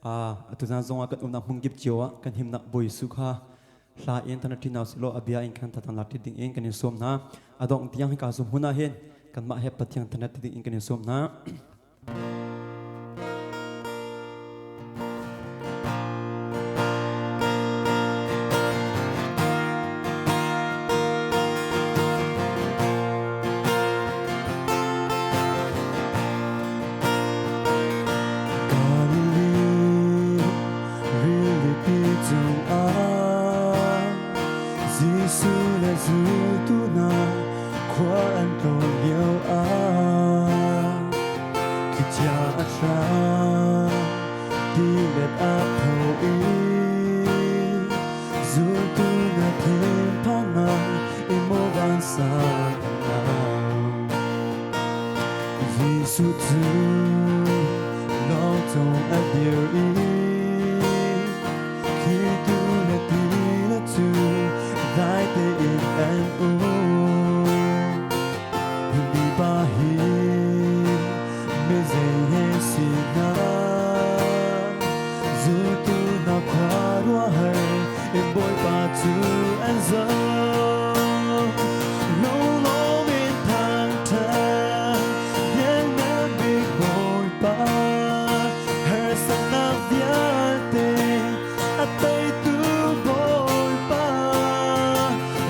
Atu zan zongah kan umnak hmun kip cio ah kan himnak Bawi Jesuh kha hla in thana ṭi hna usih law a bia in khan thatang lak ṭi ding in kan in sawm hna. A dongh tiang hika zum hmun ah hin kanmah he Pathian thana ṭi ding in kan in sawm hna. Galilee rilipi cungah Jesuh le zultu hna khua an tlawn lio ah thlichia a hrang tilet a tho i zultu hna thinphang ah i maw vansang an au. Jesuh cu lawng cung a dir i thlitu le ti cu dai tein an um. Hi pa hi mi zei he si hna? Zultu hna khuaruahhar in Bawipa cu an zoh. Lunglawm in thangṭhat lianngan bik Bawipa, harsatnak vialte a teitu Bawipa,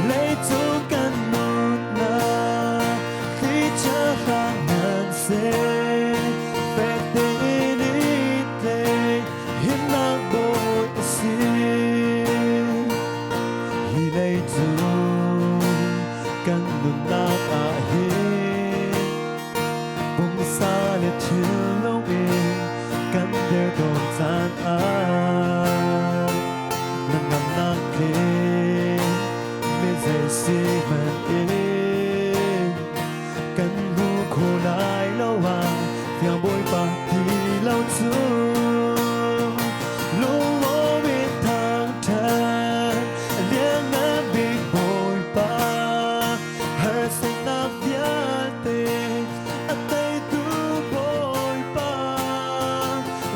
leicung kan nunnak thlichia hrang hmanhseh, fek tein i tlei, himnak Bawi a si. Hi leicung kan nunnak ah hin pumsa le thinlung in kan derthawm caan ah na ngamnak he mi zei si hmanh in kan hmu kho lai lo ah Thiang Bawipa ti lo cu lunglawm in thangṭhat lianngan bik Bawipa harsatnak vialte a teitu Bawipa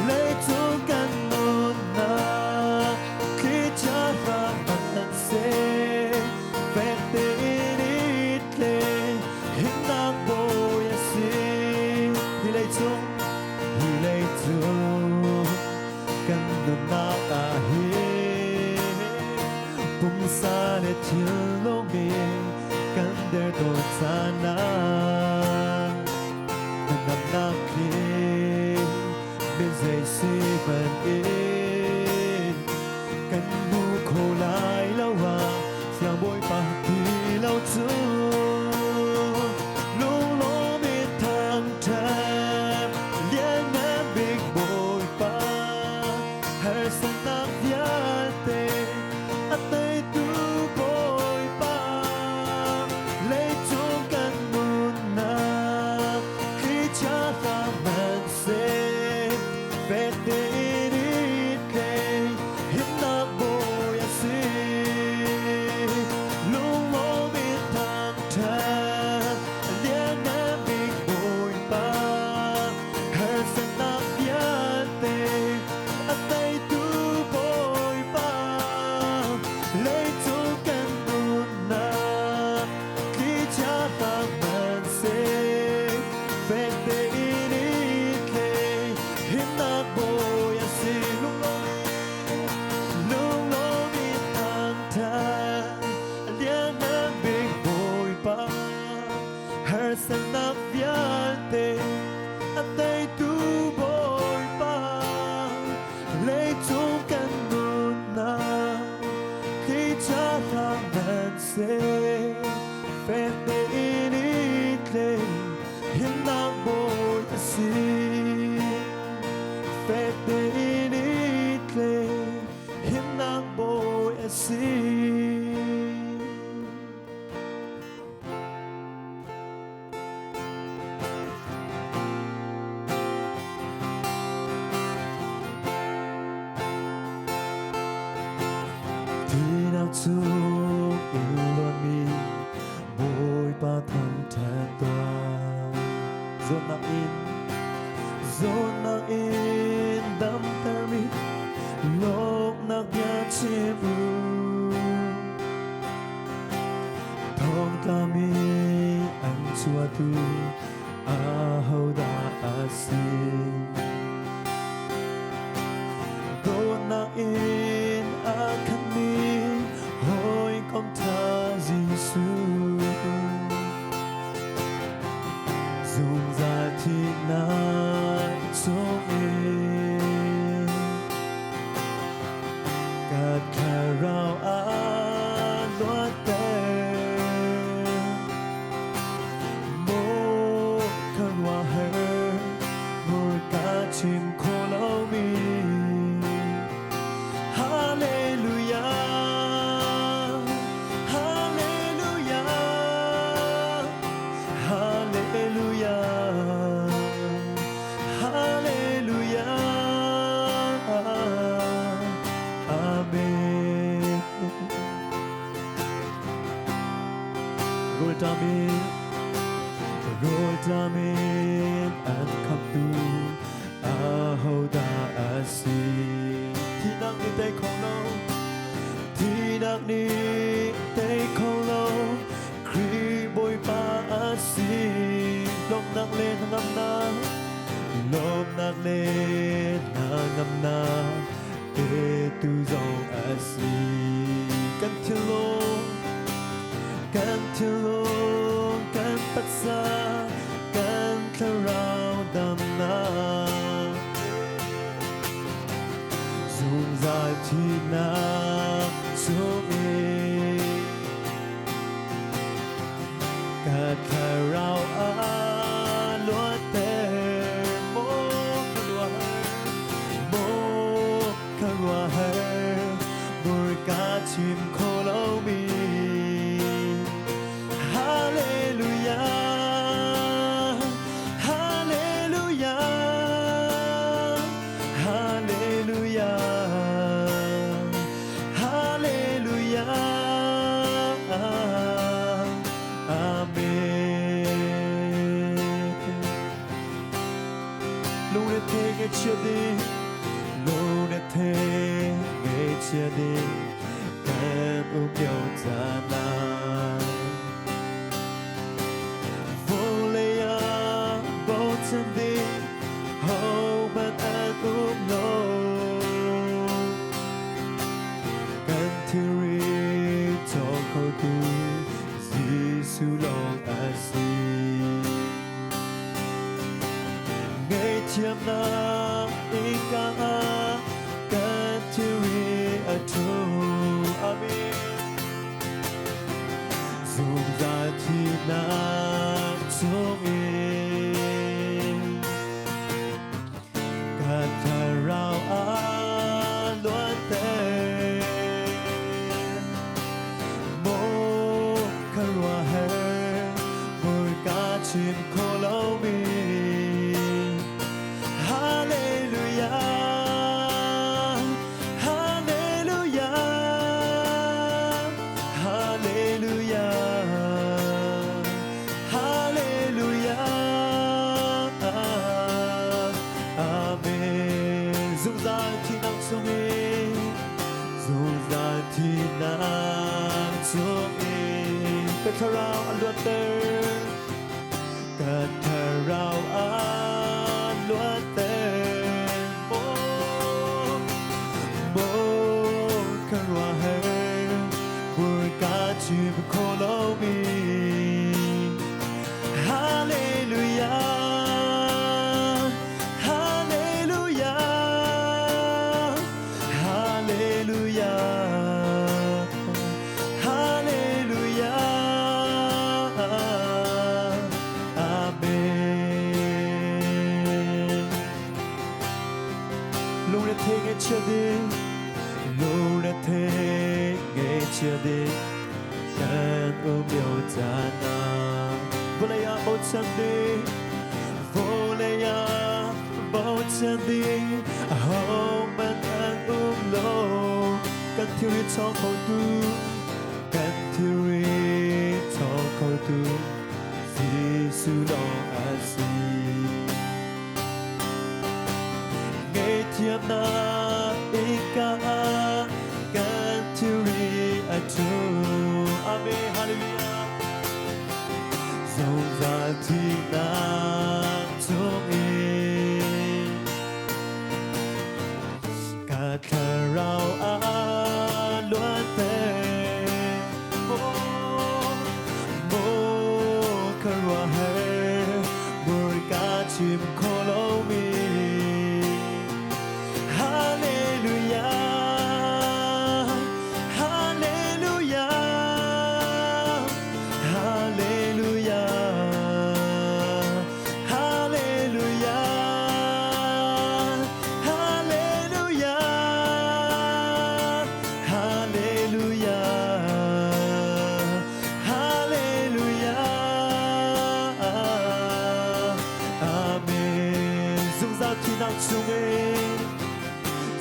leicung kan nunnak thlichia hrang hmanhseh fek tein i tle himnak bawi a si. Hi leicung, hi leicung kan nunnak ah hin pumsa le thinlung in kan derthawm caan ah hnangamnak tling mi zei si hmanh in kan hmu kho lai lo ah Thiang Bawipa ti lo cu lunglawm in thangṭhat lianngan bik Bawipa harsatnak vialte a teitu Bawipa leicung kan. khotu ahodah a si? Dawtnak in a khatmi hawikom ṭha Jesuh, zungzal thihnak chungin ka thlarau a luatter. Maw khuaruahhar hmurka chim khawh lomi, Hallelujah, Hallelujah, Hallelujah, Hallelujah, Amen. Rawlṭam in, rawlṭam in an khamtu ahodah a si? Thihnak nih tei kho lo, thihnak nih tei kho lo, Khrih Bawipa a si. Lawmhnak le hnangamnak, lawmhnak le hnangamnak petu zong a si. Kan thinlung, kan thinlung, kan taksa, kan thlarau damnak, zungzal thihnak chungin ka thlarau a luatter. Maw khuaruahhar, maw khuaruahhar, hmurka chim kho lomi, Hallelujah, Hallelujah, Hallelujah, Hallelujah, Amen. Lungre ngaihchia ding, lungre ngaihchia ding kan um lio caan ah, vawlei ah bochan ding hohmanh an um lo. Kan thilri cawk khotu Jesuh lawng a si. Ngaihthiamnak innka ah kan thilri a ṭhu. Amen. Zungzal thihnak chungin ka thlarau a luatter. Maw khuaruahhar hmurka chim kho lomi, Hallelujah, Hallelujah, Hallelujah, Hallelujah, Amen. Zungzal thihnak chungin, zungzal thihnak chungin ka thlarau a luatter, ka thlarau a luatter. Maw, maw khuaruahhar hmurka chim kho lomi, Hallelujah, Hallelujah, Hallelujah, Hallelujah, Amen. Lungrethei ngaihchia ding, lungrethei ngaihchia ding kan um lio caan ah, vawlei ah bochan ding, vawlei ah bochan ding ahohmanh an um lo. Kan thilri chawng khotu, kan thilri chawng khotu Jesuh lawng a si. Ngaihthiamnak innka ah kan thilri a ṭhu. Amen. Hallelujah. Zungzal. Ka thlarau a luatter. Maw, maw ka ruahar, murka chim kho lomi. Hallelujah, Hallelujah, Hallelujah, Hallelujah, Hallelujah, Hallelujah, Hallelujah. Amen. Zungzal thinak chungin,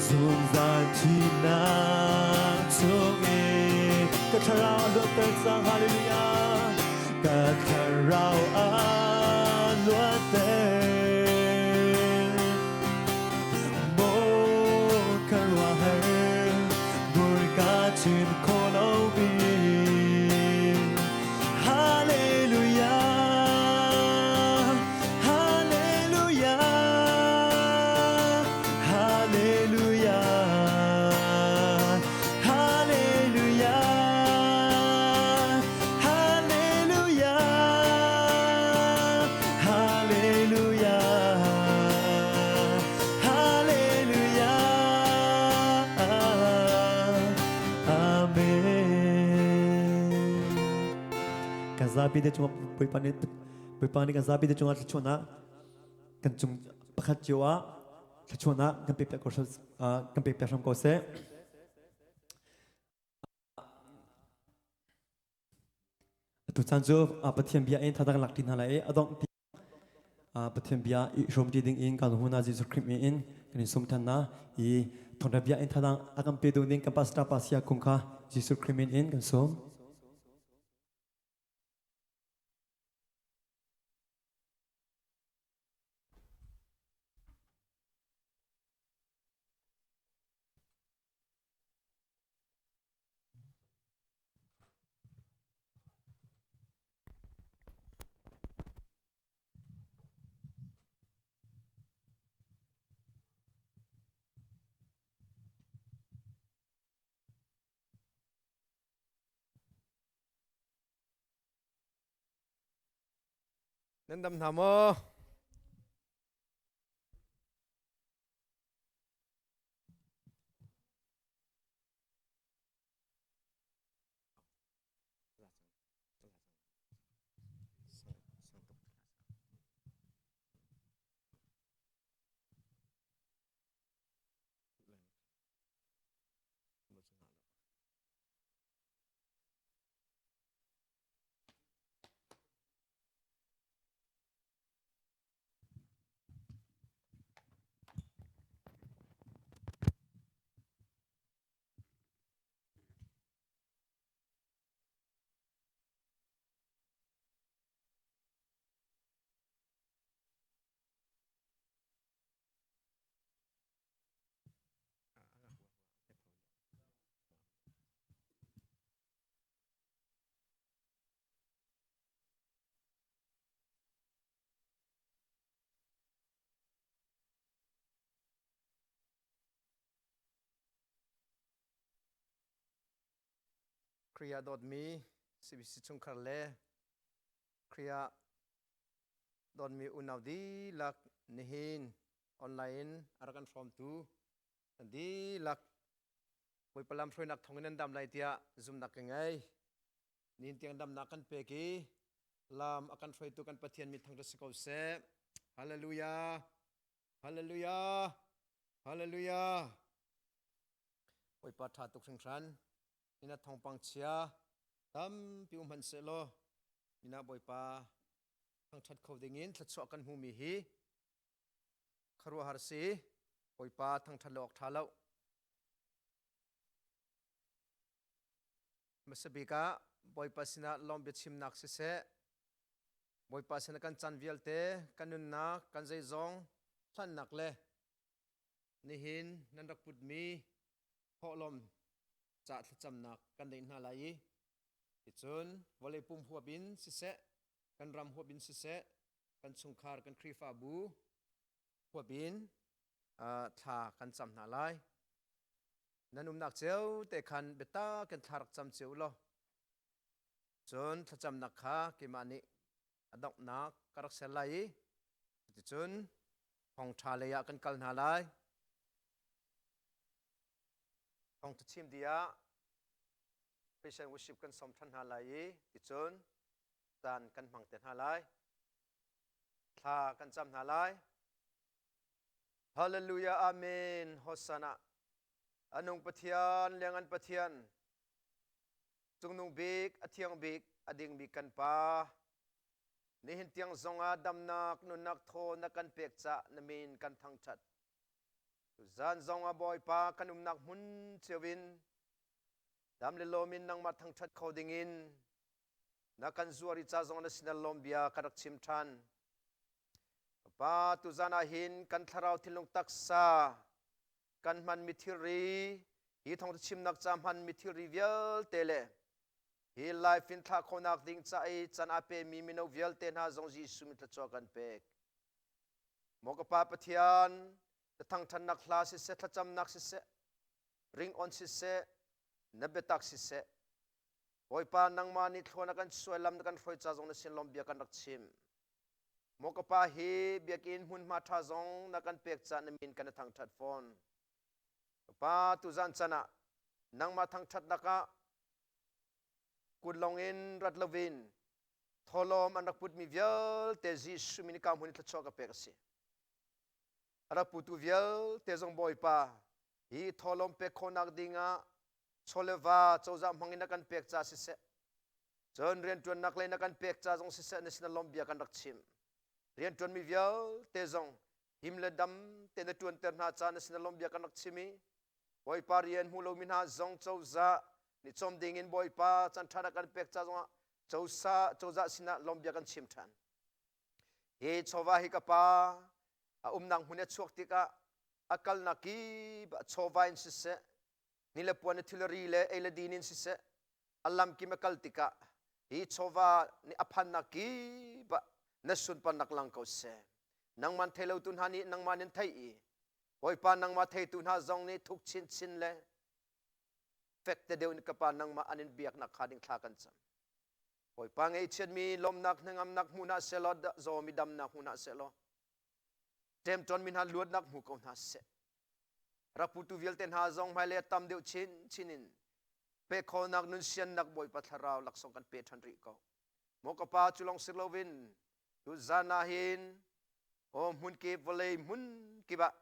zungzal thinak chungin, ka thlarau a luatter cang. Hallelujah. Ka thlarau a luatter. Maw ka ruahar, murka chim kho lomi. Hallelujah, Hallelujah, Hallelujah, Hallelujah, Hallelujah, Hallelujah, Hallelujah. Amen. Kan zapi te cungah Bawipa nih Bawipa nih kan zapi te cungah thluachuahnak kan cung pakhat cio ah thluachuahnak kan pek piak ko kan pek piak hram ko seh. Atu caan cu Pathian bia in thadang lak ti hna lai i a dongh ti Pathian bia i hrawm ti ding in kan huna Jesuh Khrih in kan in sum than na i thawngtha bia in thadang a kan pe ding kan pastor pa sia kung kha Jesuh Khrih in kan sawm. Nan dam hna maw? Khrih ah dawtmi CBC chungkhar le Khrih ah dawtmi unau dihlak nihin online a rak kan hrawmtu nan dihlak Bawipa lamhruainak thawngin nan dam lai tiah zumhnak ka ngei. Nihin tiang damnak kan pek i lam a kan hruaitu kan Pathian min thangṭhat si ko seh. Hallelujah. Hallelujah. Hallelujah. Bawipa ṭha tuk hringhran. Nina thawngpang chia tampi um hmanh sehlaw nina Bawipa thangṭhat kho dingin thluachuah kan hmumi hi khuaruahhar si. Bawipa thangṭhat lo awk ṭha lo. Hmasa bik ah Bawipa sinah lawm biachimnak siseh, Bawipa sinah kan caan vialte, kan nunnak, kan zeizong hlannak le nihin nan rak putmi thawhlawm ca thlacamnak kan neih hna lai i ticun vawlei pum huap in siseh, kan ram huap in siseh, kan chungkhar, kan Khrihfabu huap in thla kan cam hna lai. Nan umnak cio te khan biatak in thla rak cam cio law cun thlacamnak kha keimah nih a donghnak ka rak ser lai i cuticun thawngṭha lei ah kan kal hna lai. Thawngṭha chim dih ah Christian worship kan sawm ṭhan hna lai i ticun caan kan hmang te hna lai. Thla kan cam hna lai. Hallelujah, Amen, Hosanna. Anung Pathian, liangan Pathian, cungnung bik, a thiang bik, a ding bik kan Pa. Nihin tiang zongah damnak, nunnak thaw na kan pek cah na min kan thangṭhat. Zan zongah Bawipa kan umnak hmun cio in dam le lawm in nangmah thangṭhat kho dingin na kan zuar i ca zong na sinal lawm bia ka rak chim ṭhan. Pa tuzan ah hin kan thlarau thinlung taksa kan hmanmi thilri hi thawngtha chimnak ca hmanmi thilri vialte le hi life in thlah khawhnak ding ca i can a pemi mino vialte hna zong Jesuh min thluachuah kan pek. Maw ka Pa Pathian, na thangṭhatnak hla siseh, thlacamnak siseh, ringawn siseh, na biatak siseh, Bawipa nangmah nih thlua na kan suai lam na kan hruai ca zong na sin lawm bia kan rak chim. Maw ka Pa hi biakinn hmunhma ṭha zong na kan pek ca na min kan i thangṭhat fawn. Ka Pa tuzan can ah nangmah thangṭhatnak ah kut lawng in rat loin thawlawm an rak putmi vialte Jesuh min ka hmun i thluachuah ka pek a si. A rak putu vialte zong Bawipa hi thawlawm pek khawhnak dingah chawleva cozah hmang in na kan pek ca siseh cun rianṭuannak lei na kan pek ca zong siseh na sin lawm bia kan rak chim. Rianṭuanmi vialte zong him le dam te na ṭuanter hna ca na sin lawm bia kan rak chim i Bawipa rian hmu lomi hna zong cozah nih cawm ding in Bawipa caan ṭha na kan pek ca zongah cozah cozah sinah lawm bia kan chim ṭhan. Hi chawva hi ka pa a umnak hmun a chuak tikah a kalnak kip ah chawva in siseh ni le puan thilri le ei le din in siseh a lam kim a kal tikah hi chawva nih a phannak kip ah na sunparnak lang ko seh. Nangman thei lo tu hna nih nangmah nin thei i Bawipa nangmah theitu hna zong nih thuk chinchin le fek te deuh in ka pa nangmah an in biaknak kha ding thla kan cam. Bawipa ngaihchiatmi lawmnak hnangamnak hmu hna sehlaw zawmi damnak hmu hna sehlaw ṭemṭawnmi hna luatnak hmu ko hna seh. Rak putu vialte hna zong hmailei a tam deuh chinchin in pek khawhnak nun siannak Bawipa thlarau laksawng kan pe ṭhan rih ko. Maw ka pa cu lawng si loin tu zan ah hin aw hmunkip vawlei hmun kip ah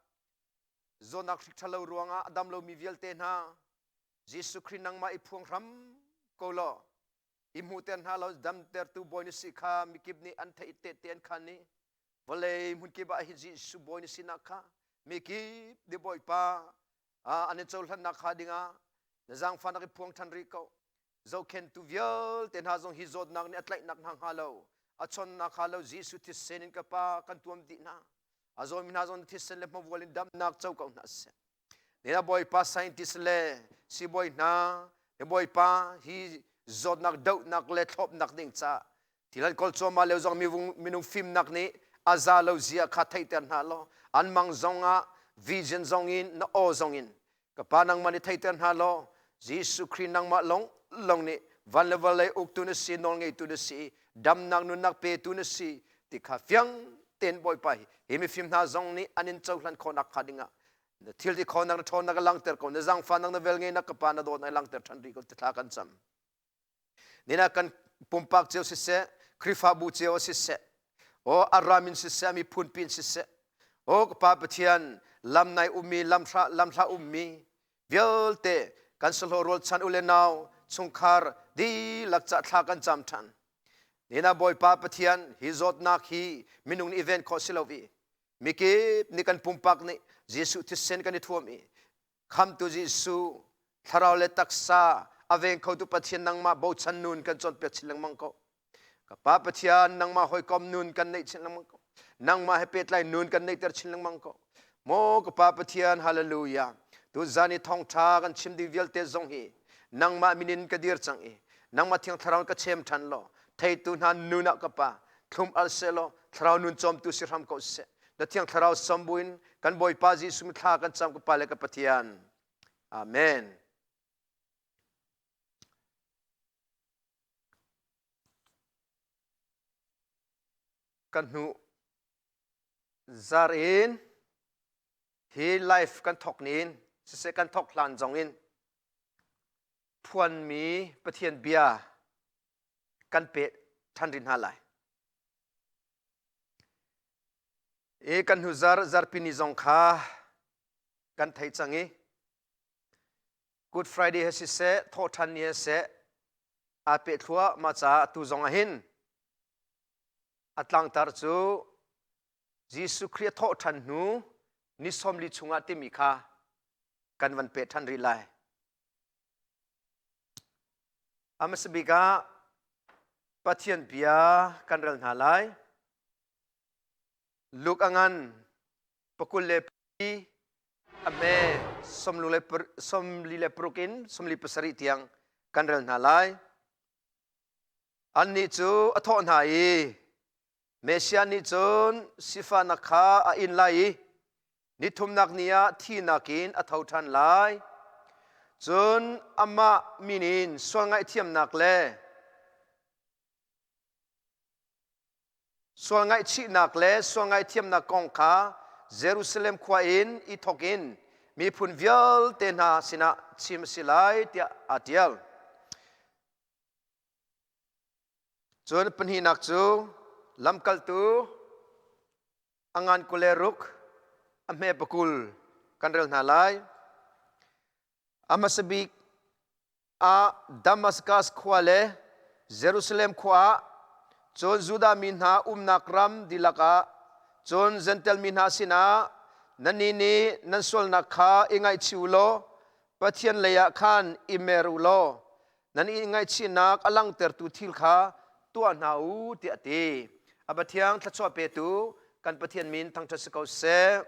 zawtnak hrik ṭhalo ruangah a dam lomi vialte hna Jesuh Khrih nangmah i phuang hram ko law i hmuhter hna law damtertu bawi na si kha mikip nih an theih tehte an khan i vawlei hmunkip ah hi Jesuh bawi na sinak kha mikip nih Bawipa an in cohlannak kha dingah na zaangfahnak i phuang ṭhan rih ko. Zohkhentu vialte hna zong hi zawtnak nih a tlaihnak hna hnga lo, a chonnak hnga lo Jesuh thisen in ka Pa kan tuam dih hna. A zawmi hna zong thisen le hmavual in damnak co ko hna seh. Nina Bawipa scientist le sibawi hna, ni Bawipa hi zawtnak dohnak le thlopnak ding ca thil an kawl cuahmah lio zong minung fimnak nih a za lo zia kha theihter hna law an mang zong ah vision zong in na aw zong in Ka Pa nangmah nih theihter hna law Jesuh Khrih nangmah lawng lawng nih van le vawlei uktu na si, nawlngeitu na si, damnak nunnak petu na si ti kha fiang tein Bawipa hi hi mifim hna zong nih an in cohlan khawhnak hnga dingah na thil ti khawhnak na ṭhawnnak a langhter ko, na zaangfahnak na velngeihnak ka Pa na dawtnak langhter ṭhan rih ko ti thla kan cam. Nina kan pumpak cio siseh, Khrihfabu cio siseh, aw a ram in siseh, miphun pin siseh, aw ka Pa Pathian lam nai ummi, lamhra lamhla ummi vialte kan sahlawh rualchan u le nau chungkhar dihlak ca thla kan cam ṭhan. Nina Bawipa Pathian hi zawtnak hi minung nih i ven khawh si lo i mikip nih kan pumpak nih Jesuh thisen kan i thuam i Khamtu Jesuh, thlarau le taksa a veng khotu Pathian nangmah bochan nun kan cawnpiak chin lengmang ko. Ka Pa Pathian nangmah hawikom nun kan neih chin lengmang ko. Nangmah he pehtlai nun kan neihter chin lengmang ko. Maw ka Pa Pathian, hallelujah. Tu zan i thawngṭha kan chim ding vialte zong hi nangmah min in ka dir cang i nangmah thiang thlarau ka chem ṭhan law theitu hna nun ah ka Pa thlum al seh law thlarau nun cawmtu si hram ko seh. Na thiang thlarau som buin kan Bawipa Jesuh thla kan cam ka Pa le ka Pathian. Amen. Kan hnu zar in hi life kan thok nin siseh kan thok hlan zong in phuanmi Pathian bia kan peh ṭhan rih hna lai. I kan hnu zar zarpini zong kha kan thei cang i Good Friday he siseh thawhṭhan ni he seh aa peh thluahmah caah tu zong ah hin a tlangtar cu Jesuh Khrih a thawhṭhan hnu ni 40 chungah timi kha kan van peh ṭhan rih lai. A hmasa bik ah Pathian bia kan rel hna lai. Luke a ngan pakul le pi a hme 46 in 47 tiang kan rel hna lai. Annih cu a thawh hna i Messiah nih cun sifahnak kha a in lai i nithumnak ni ah thihnak in a tho ṭhan lai. Cun amah min in sual ngaihthiamnak le sual ngaihchihnak le sual ngaihthiamnak kong kha Jerusalem khua in i thawk in miphun vialte hna sinah chim a si lai tiah aa ṭial. Cun pahnihnak cu lamkaltu a ngan 26 a hme pakul kan rel hna lai. A hmasa bik ah Damaskas khua le Jerusalem khua ah cun Judah mi hna umnak ram dihlak ah cun Jentail mi hna sinah nannih nih nan sualnak kha i ngaihchih u law Pathian lei ah khan i mer u law nan i ngaihchihnak a langhtertu thil kha tuah hna u tiah a ti. A Pathian thluachuah petu kan Pathian min thangṭhat si ko seh.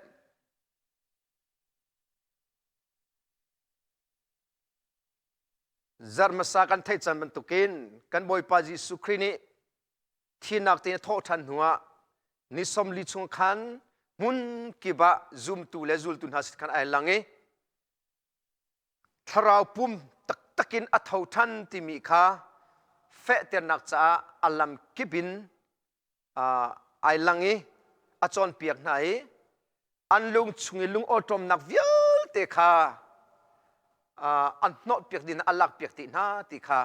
Zarh hmasa kan theih cang bantukin kan Bawipa Jesuh Khrih nih thinak tein a thawh ṭhan hnuah ni 40 chung khan hmun kip ah zumtu le zultu hna sin khan ai lang i thlarau pum taktak in a tho ṭhan timi kha fehternak caah a lam kip in ai lang i a cawnpiak hna i an lung chung i lung awṭawmnak vialte kha an hnawhpiak ding a lakpiak dih hna ti kha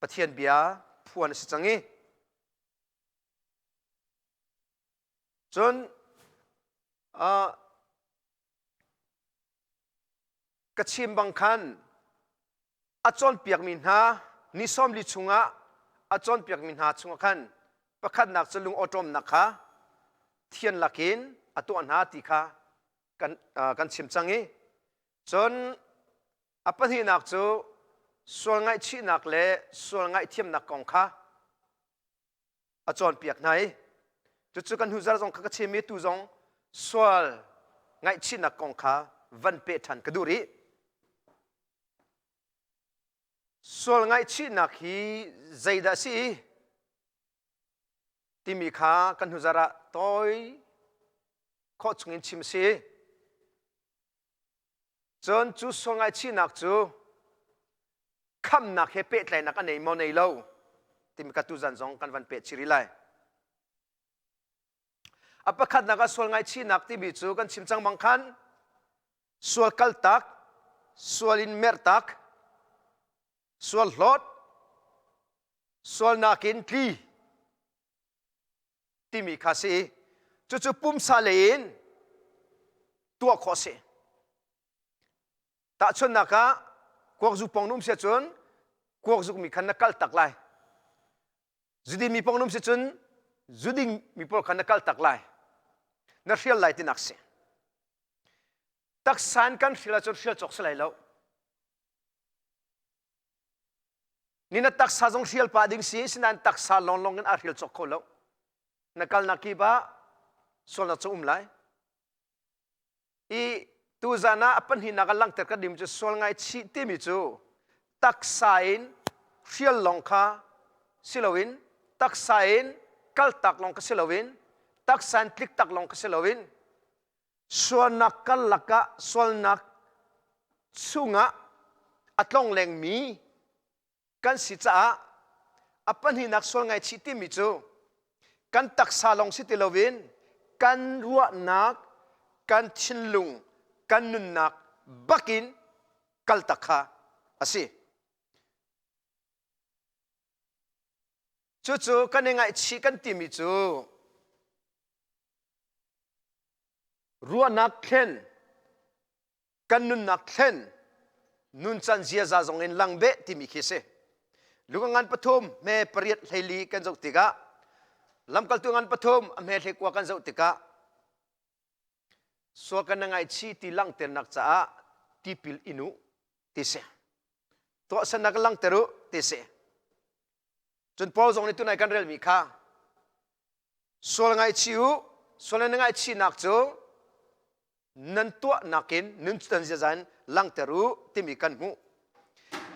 Pathian bia phuan a si cang i cun ka chim bang khan a cawnpiakmi hna ni 40 chungah a cawnpiakmi hna chungah khan pakhatnak cu lung awṭawmnak kha thian lakin a tuah hna ti kha kan, kan chim cang i cun a pahnihnak cu sual ngaihchihnak le sual ngaihthiamnak kong kha a cawnpiak hna i cucu kan hnuzar zong kha ka chim i tu zong sual ngaihchihnak kong kha van peh ṭhan ka duh rih. Sual ngaihchihnak hi zeidah a si timi kha kan hnuzar ah tawi khawh chungin chim a si. Cun cu sual ngaihchihnak cu khamnak he pehtlaihnak a nei maw nei lo timi ka tuzan zong kan van peh chih rih lai. A pakhatnak ah sual ngaihchihnak timi cu kan chim cang bang khan sual kaltak, sual in merhtak, sual hlawt, sualnak in tli timi kha si. Cucu pumsa lei in tuah khawh si. Tahchunhnak ah kuakzu pong na um si ahcun kuakzuk mi khan na kal tak lai. Zudin mi pong na um si cun zuding mi pawl khan na kal tak lai. Na hrial lai tinak si. Taksa in kan hrial ahcun hrial cawk si lai lo. Ni na taksa zong hrial pah ding si, sinain taksa lawnglawng in aa hrial cawk kho lo. Na kalnak kip ah sualnak cu um lai. I tuzan ah a pahnihnak a langhter ka dim cu sual ngaichih timi cu taksa in hrial lawng kha si loin taksa in kaltak lawng kha si loin taksa in tliktak lawng kha si loin. Sualnak karlak ah sualnak chungah a tlonglengmi kan si caah a pahnihnak sual ngaihchih timi cu kan taksa lawng si ti loin kan ruahnak, kan thinlung, kan nunnak bakin kaltak kha a si. Cucu kan i ngaihchih kan timi cu ruahnak thlen, kan nunnak thlen, nuncan ziaza zong in lang beh timi khi si. Luka ngan pathum hme pariat hleili kan zoh tikah lamkaltu ngan pathum a hme hlekua kan zoh tikah sual kan na ngaihchih ti langhternak caah tipil in u ti si. Tuahsernak langhter u ti si. Cun Paul zong nih tunai kan relmi kha sual ngaihchih u, sual nan ngaihchihnak cu nan tuahnak in nun nan ziaza in langhter u timi kan hmuh.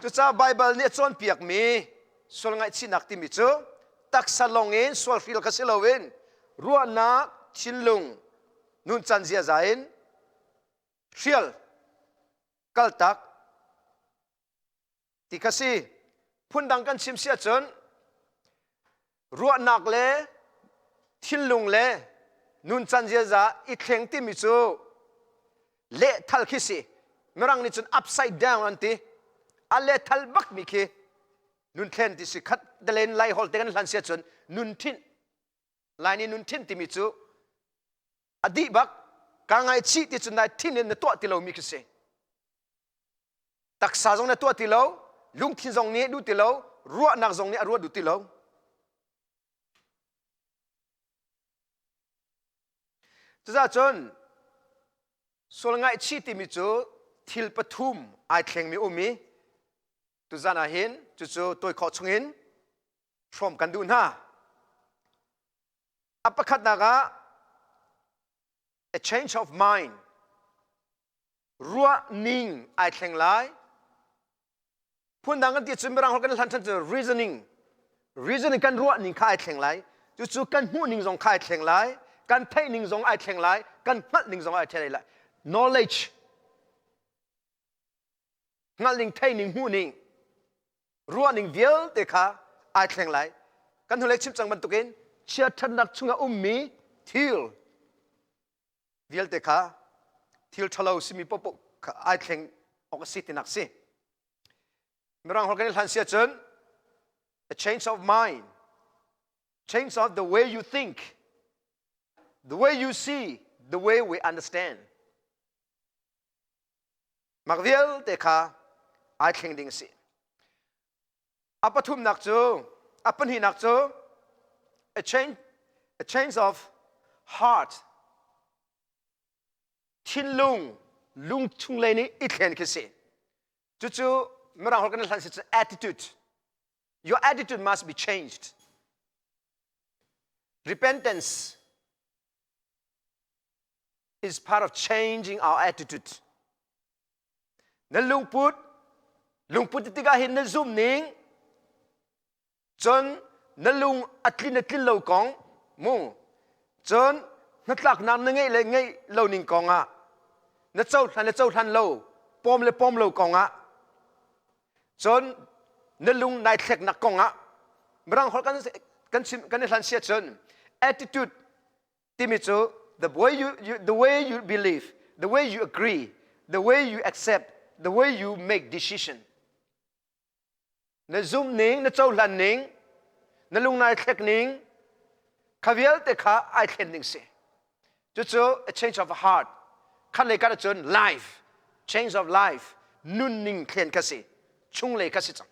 Cucaah Baibal nih a cawnpiakmi sual ngaihchihnak timi cu taksa lawng in sual hril kha si loin ruahnak, thinlung, nuncan ziaza in hrial, kaltak ti kha si. Phundang kan chim si ahcun ruahnak le thinlung le nuncan ziaza i thleng timi cu lehthal khi si. Mirang nih cun upside down an ti. A lehthal bakmi khi nun thlen ti si. Khat dalen lai hol te kan hlan si ahcun nun thinh. Lai nih nun thinh timi cu a dih bak. Ka ngaihchih ti cun nai thin in na tuah ti lomi khi si. Taksa zong na tuah ti lo, lungthin zong nih duh ti lo, ruahnak zong nih a ruat duh ti lo. Cucaah cun sual ngaihchih timi cu thil pathum ai thlengmi um i tuzan ah hin cucu tawi khawh chungin hrawm kan duh hna. A pakhatnak ah a change of mind ruah ning ai thleng lai. Phundang kan ti cun mirang holh kan hlan than cu reasoning. Reasoning kan ruah ning kha ai thleng lai. Cucu kan hmuh ning zong kha ai thleng lai. Kan theih ning zong ai thleng lai. Kan hngalh ning zong ai thleng lai. Knowledge hngalh ning, theih ning, hmuh ning, ruah ning vialte kha ai thleng lai. Kan hnulei chim cang bantukin chiatṭhatnak chungah ummi thil vialte kha thil ṭhalo simi paohpaoh kha ai thleng awk a si tinak si. Mirang holh kan i hlan si ahcun a change of mind, change of the way you think, the way you see, the way we understand. Mak vialte kha ai thleng ding a si. A pathumnak cu, a pahnihnak cu a change of heart. Thinlung, lung chunglei nih i thlen khi si. Cucu Mirang holh kan hlan si cu attitude. Your attitude must be changed. Repentance is part of changing our attitude. Na lungput, lungput tikah hin na zum ning, cun na lung a tlin a tlin lo kong mu, cun hnatlaknak na ngeih le ngeih lo ning kong ah, na cohlan le cohlan lo, pawm le pawm lo kong ah, cun na lung nai thleknak kong ah, mirang holh kan kan chim kan i hlan sia cun attitude timi cu the way you believe, the way you agree, the way you accept, the way you make decision. Na zum ning, na cohlan ning, na lungnai thlek ning, kha vialte kha ai thlen ding si. Cucu a change of heart. Khat lei kat cun life, change of life, nunning thlen kha si, chunglei kha si cang.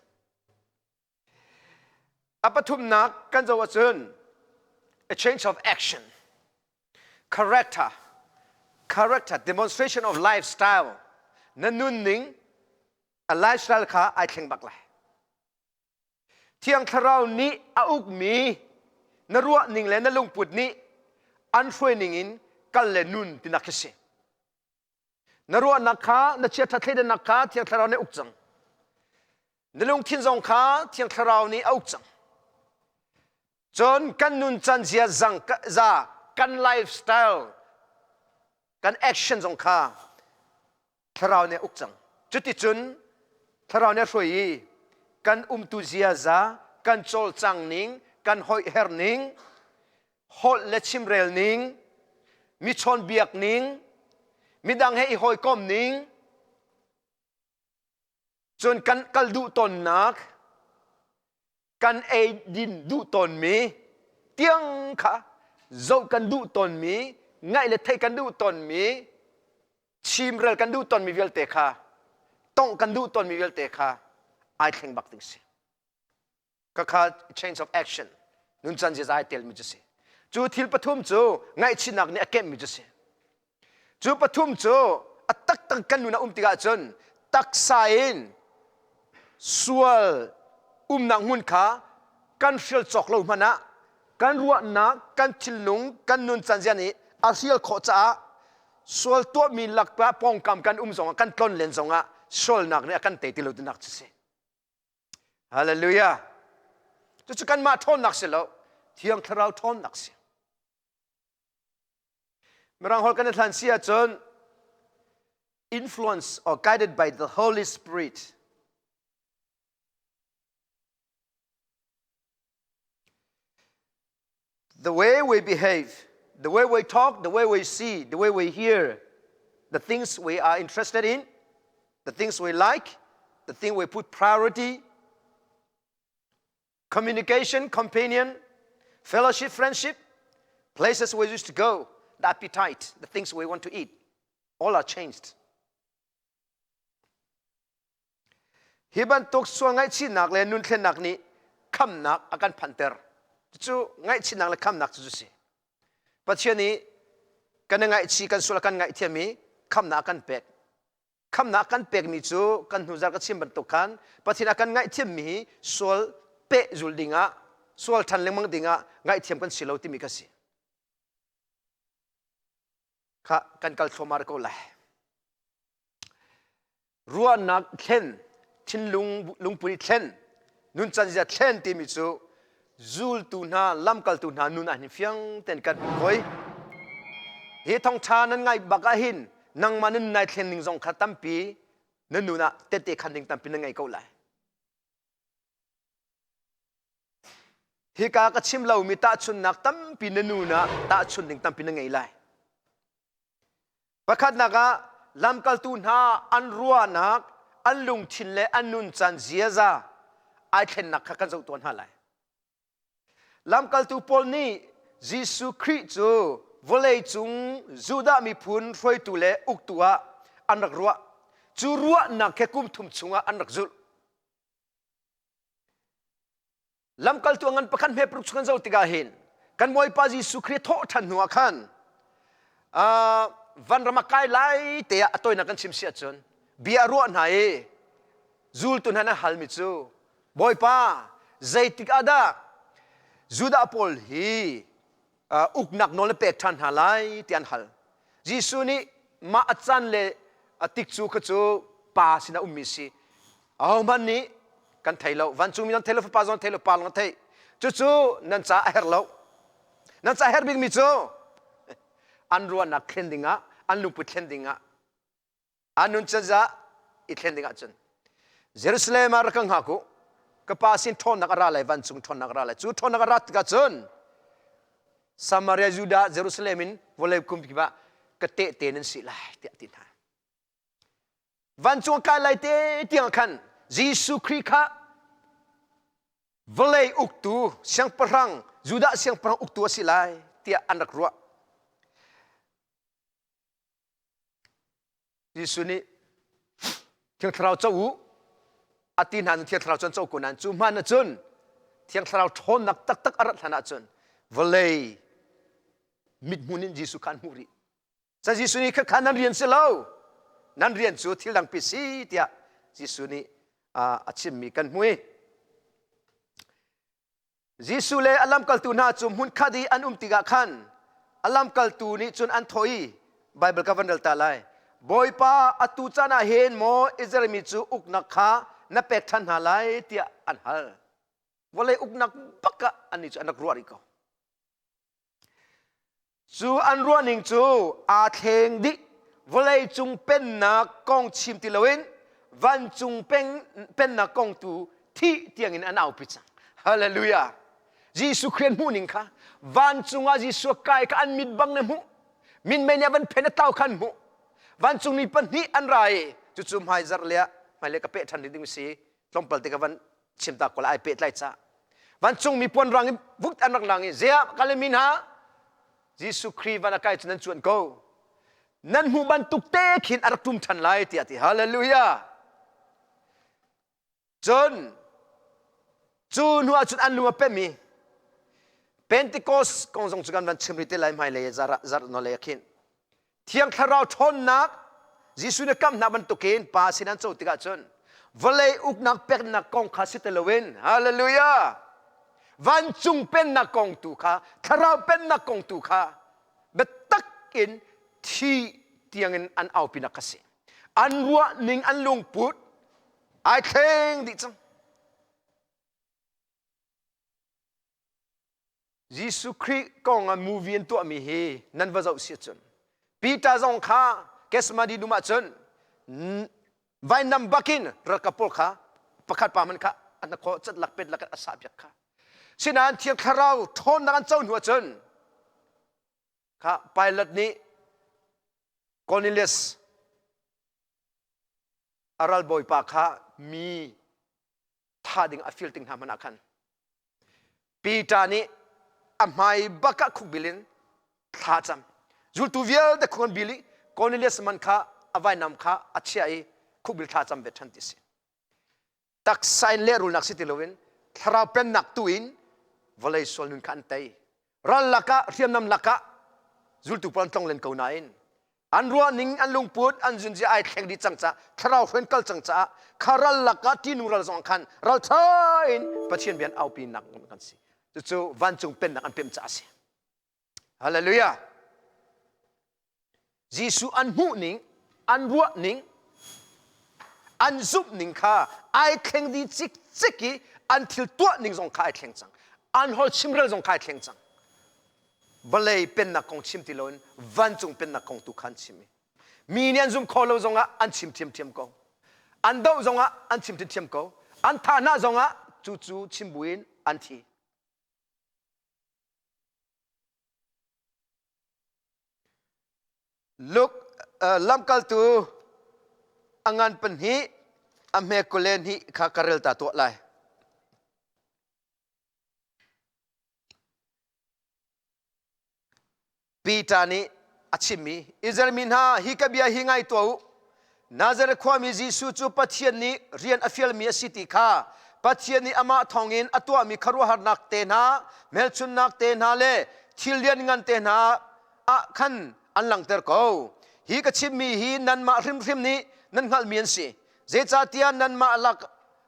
A pathumnak kan zoh ahcun a change of action, character, character, demonstration of lifestyle, na nunning, a lifestyle kha ai thleng bak lai. Thiang Thlarau nih a ukmi na ruahning le na lungput nih an hruai ning in kal le nun tinak khi si. Na ruahnak kha, na chiaṭha thleidannak kha Thiang Thlarau nih a uk cang. Na lungthin zong kha Thiang Thlarau nih a uk cang. Cun kan nuncan zia zang za kan lifestyle. Kan action zong kha thlarau nih a uk cang. Cuticun thlarau nih a hruai i kan umtu ziaza, kan cawlcang ning, kan hoiher ning, holh le chimrel ning, mi chawnbiak ning, midang he i hawikom ning, cun kan kal duh tawnnak, kan ei din duh tawnmi tiang kha zoh kan duh tawnmi, ngaih le theih kan duh tawnmi, chimrel kan duh tawnmi vialte kha, tongh kan duh tawnmi vialte kha ai thleng bak ding si. Khakha change of action nuncan ziaza ai telmi cu si. Cu thil pathum cu ngaihchihnak nih a kemhmi cu si. Cu pathum cu a taktak kan nun a um tikah cun taksa in sual umnak hmun kha kan hrial cawk lo hmanh ah kan ruahnak, kan thinlung, kan nuncan zia nih a hrial khawh caah sual tuahmi lakah pawngkam kan um zongah kan tlon len zongah sualnak nih a kan tei ti lo tinak cu si. Hallelujah. Cucu kanmah ṭhawnnak si lo, Thiang Thlarau ṭhawnnak si. Mirang holh kan i hlan si ahcun influence or guided by the Holy Spirit. The way we behave, the way we talk, the way we see, the way we hear, the things we are interested in, the things we like, the thing we put priority, communication, companion, fellowship, friendship, places we used to go, the appetite, the things we want to eat, all are changed. Hi bantuk sual ngaihchihnak le nun thlennak nih khamnak a kan phanter. Cucu ngaihchihnak le khamnak cu si. Pathian nih kan i ngaihchih kan sual kan ngaihthiam i khamnak a kan pek. Khamnak kan pekmi cu kan hnuzar ka chim bantuk khan Pathian a kan ngaihthiammi hi sual pehzul dingah sual ṭhan lengmang dingah ngaihthiam kan si lo timi kha si. Kha kan kal thluahmah ko lai. Ruahnak thlen, thinlung lungput thlen, nuncan zia thlen timi cu zultu hna, lamkaltu hna nun ah hin fiang tein kan hmuh hoi. Hi thawngṭha nan ngaih bak ah hin nangmah nun nai thlen ning zong kha tampi na nun ah tehte khan ding tampi na ngei ko lai. Hika ka chim lomi tahchunhnak tampi na nun ah tahchunh ding tampi na ngei lai. Pakhatnak ah lamkaltu hna an ruahnak, an lungthin le an nuncan ziaza ai thlennak kha kan zoh tuah hna lai. Lamkaltu Paul nih Jesuh Khrih cu vawleicung Judah miphun hruaitu le uktu ah an rak ruah. Cu ruahnak he kum thum chungah an rak zulh. Lamkaltu a ngan pakhat hme paruk chung kan zoh tikah hin kan Bawipa Jesuh Khrih thawh ṭhan hnu ah khan vanram a kai lai te ah a tawinak kan chim si ahcun bia a ruah hna i zultu hna nan halmi cu Bawipa zeitik ah dah Judah pawl hi uknak nawl na pek ṭhan hna lai ti an hal. Jesuh nih mah a caan le a tikcu kha cu pa sinah ummi si. Ahohmanh nih kan thei lo. Vancungmi nan thei lo, Fapa zong thei lo, Pa lawng a theih. Cucu nan ca a herh lo. Nan ca a herh bikmi cu an ruahnak thlen dingah, an lungput thlen dingah an nun cazah i thlen ding ahcun Jerusalem ah rak ka hngak u ka pa sin ṭhawnnak a ra lai vancung ṭhawnnak a ra lai cu ṭhawnnak a rat tikah cun Samaria Judah Jerusalem in vawlei kum kip ah ka tehte nan si lai tiah ti hna vancung kai lai te tiang khan Jesuh Khrih kha vawlei uktu siangpahrang Judah siangpahrang uktu a si lai tiah an rak ruah Jesuh nih Thiang Thlarau co u a ti hna Thiang Thlarau cu an co ko nain cu hman ahcun Thiang Thlarau ṭhawnnak taktak a rat hlan ahcun vawlei mithmun in Jesuh kha an hmuh rih. Ca Jesuh nih khakha nan rian si lo nan rian cu thil dangpi si tiah Jesuh nih a chimmi kan hmu i Jesuh le a lamkaltu hna cu hmunkhat i an um tikah khan a lamkaltu nih cun an thawh i Baibal ka van rel ta lai. Bawipa, atu caan ah hin maw Israel mi cu uknak kha na pek ṭhan hna lai tiah an hal. Vawlei uknak bak ah annih cu an rak ruah rih ko. Cu an ruahning cu aa thleng dih. Vawleicung pennak kong chim ti loin vancung peng, pennak kong tu thih tiangin an aupi cang. Hallelujah. Jesuh Khrih an hmuh ning kha vancung ah Jesuh kai kha an mit bang na hmuh. Minmei nih a van phen a tlau kha an hmuh. Vancung mi pahnih an ra i cucu hmai zarh le ah hmailei ka peh ṭhan ding ding si tlawmpal te ka van chim ta ko lai ai pehtlai ca vancung mi puan rang in vuk an rak lang i ziah kalemi hna Jesuh Khrih van a kai cu nan cuan ko nan hmuh bantuk te khin a rak tum ṭhan lai tiah ti hallelujah cun cu hnu ah cun an lung a pem i Pentecost kong zong cu kan van chim rih te lai hmailei zarh zarh no lei ah khin Thiang Thlarau ṭhawnnak Jesuh nih kamhnak bantukin Pa sin an co tikah cun vawlei uknak peknak kong kha si ti loin hallelujah vancung pennak kong tu kha thlarau pennak kong tu kha biatak in thi tiangin an aupinak kha si an ruah ning an lungput ai thleng dih cang Jesuh Khrih kong ah movie an tuahmi hi nan va zoh si cun Peter zong kha Gethsemane dum ah cun vainam bakin ralkap pawl kha pakhat pa man kha an khaw cat lak pet lak a sah piak kha sinain Thiang Thlarau ṭhawnnak an co hnu ah cun kha Pilate nih Cornelius a ralbawipa kha mi tha ding a fil ting hna hmanh ah khan Peter nih a hmai bak ah khukbil in thla cam. Zultu vialte khung an bil i Cornelius man kha a vainam kha a chiah i khukbil thla cam ve ṭhan ti si. Taksa in lehrulnak si ti loin thlarau pennak tu in vawlei sual nun kha an tei. Ral lakah hriamnam lakah zultu pawl an tlong len ko nain an ruahning an lungput an zunzia ai thleng dih cang caah thlarau hruan kal cang caah kha ral lakah ṭihnung ral zong khan ralṭha in Pathian bia an aupi nak kan si cucu vancung pennak an pemh caah a si hallelujah Jesuh an hmuh ning an ruah ning an zumh ning kha ai thleng dih cikcek i an thil tuah ning zong kha ai thleng cang an hol chimrel zong kha ai thleng cang vawlei pennak kong chim ti loin vancung pennak kong tu kha an chim i mi nih an zum kho lo zongah an chim ṭhiamṭhiam ko an doh zongah an chim ṭhiamṭhiam ko an thah hna zongah cucu chim buin an thi Luke lamkaltu a ngan pahnih a hme kule hnih kha ka rel ta tuah lai. Peter nih a chimmi Israel mi hna hi ka bia hi ngai tuah u Nazareth khuami Jesuh cu Pathian nih rian a fialmi a si ti kha Pathian nih amah thawngin a tuahmi khuaruahharnak te hna hmelchunhnak te hna le thil lianngan te hna ah khan an langhter ko hi ka chimmi hi nanmah hrimhrim nih nan hngalhmi an si zeicahtiah nanmah lak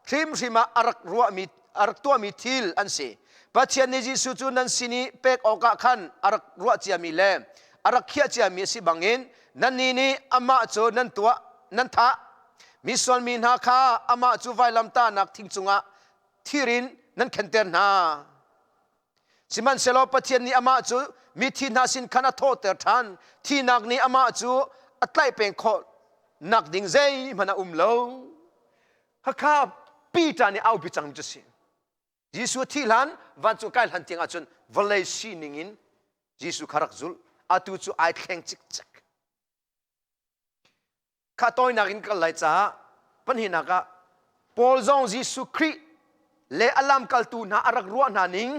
hrimhrim ah a rak ruahmi a rak tuahmi thil an si Pathian nih Jesuh cu nan sin i pek awkah khan a rak ruah ciami le a rak khiah ciami a si bangin nannih nih amah cu nan tuah nan thah misual mi hna kha amah cu vailamtahnak thing cungah thir in nan khenter hna Sihmanhsehlaw Pathian nih amah cu mithi hna sin khan a thawhter ṭhan. Thihnak nih amah cu a tlaih peng khawh nak ding zeihmanh a um lo. Khakha Peter nih aupi cangmi cu si. Jesuh thih hlan vancung kai hlan tiang ahcun vawlei sining in Jesuh kha rak zulh. Atu cu ai thleng cikcek. Kha tawinak in kal lai caah pahnihnak ah Paul zong Jesuh Khrih le a lamkaltu hna a rak ruah hna ning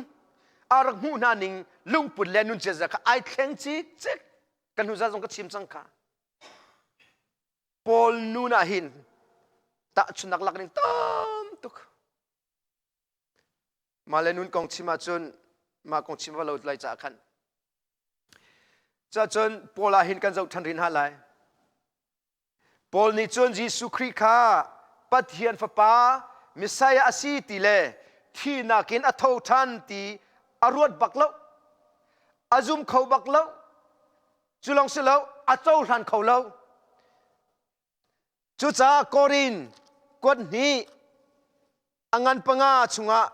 a rak hmuh hna ning lungput le nunziaza kha ai thleng cikcek kan hnu zan zong ka chim cang kha Paul nun ah hin tahchunnak lak ning tam tuk mah le nun kong chim ahcun mah kong chim va lo lai caah khan Cacun Paul ah hin kan zoh ṭhan rih hna lai. Paul nih cun Jesuh Khrih kha Pathian Fapa Messiah a si ti le thihnak in a tho ṭhan ti a ruat bak lo. A zum kho bak lo. Cu lawng si lo, a cohlan kho lo. Cucaah Korin kuat hnih a ngan panga chungah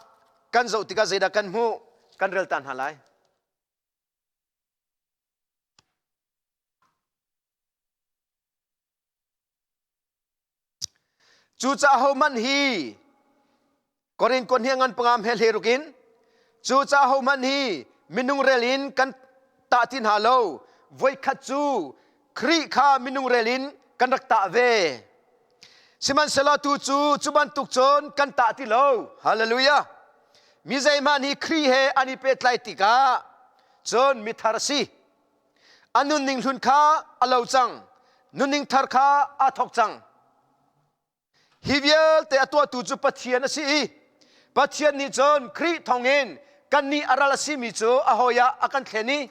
kan zoh tikah zeidah kan hmuh kan rel ta hna lai. Cucaah hohmanh hi Korin kon hi ngan pangam he hle rukin cucaah hohmanh hi minung rel in kan tah ti hna lo voikhat cu Khrih kha minung rel in kan rak tah ve sihmanhsehlaw tu cu cu bantuk cun kan tah ti lo hallelujah mi zeihmanh hi Khrih he an i pehtlai tikah cun mithar a si a nunning hlun kha a lo cang nunning thar kha aa thawk cang Hi vialte a tuahtu cu Pathian a si i Pathian nih cun Khrih thawngin kannih a ral a simi cu a hawi ah a kan thlen i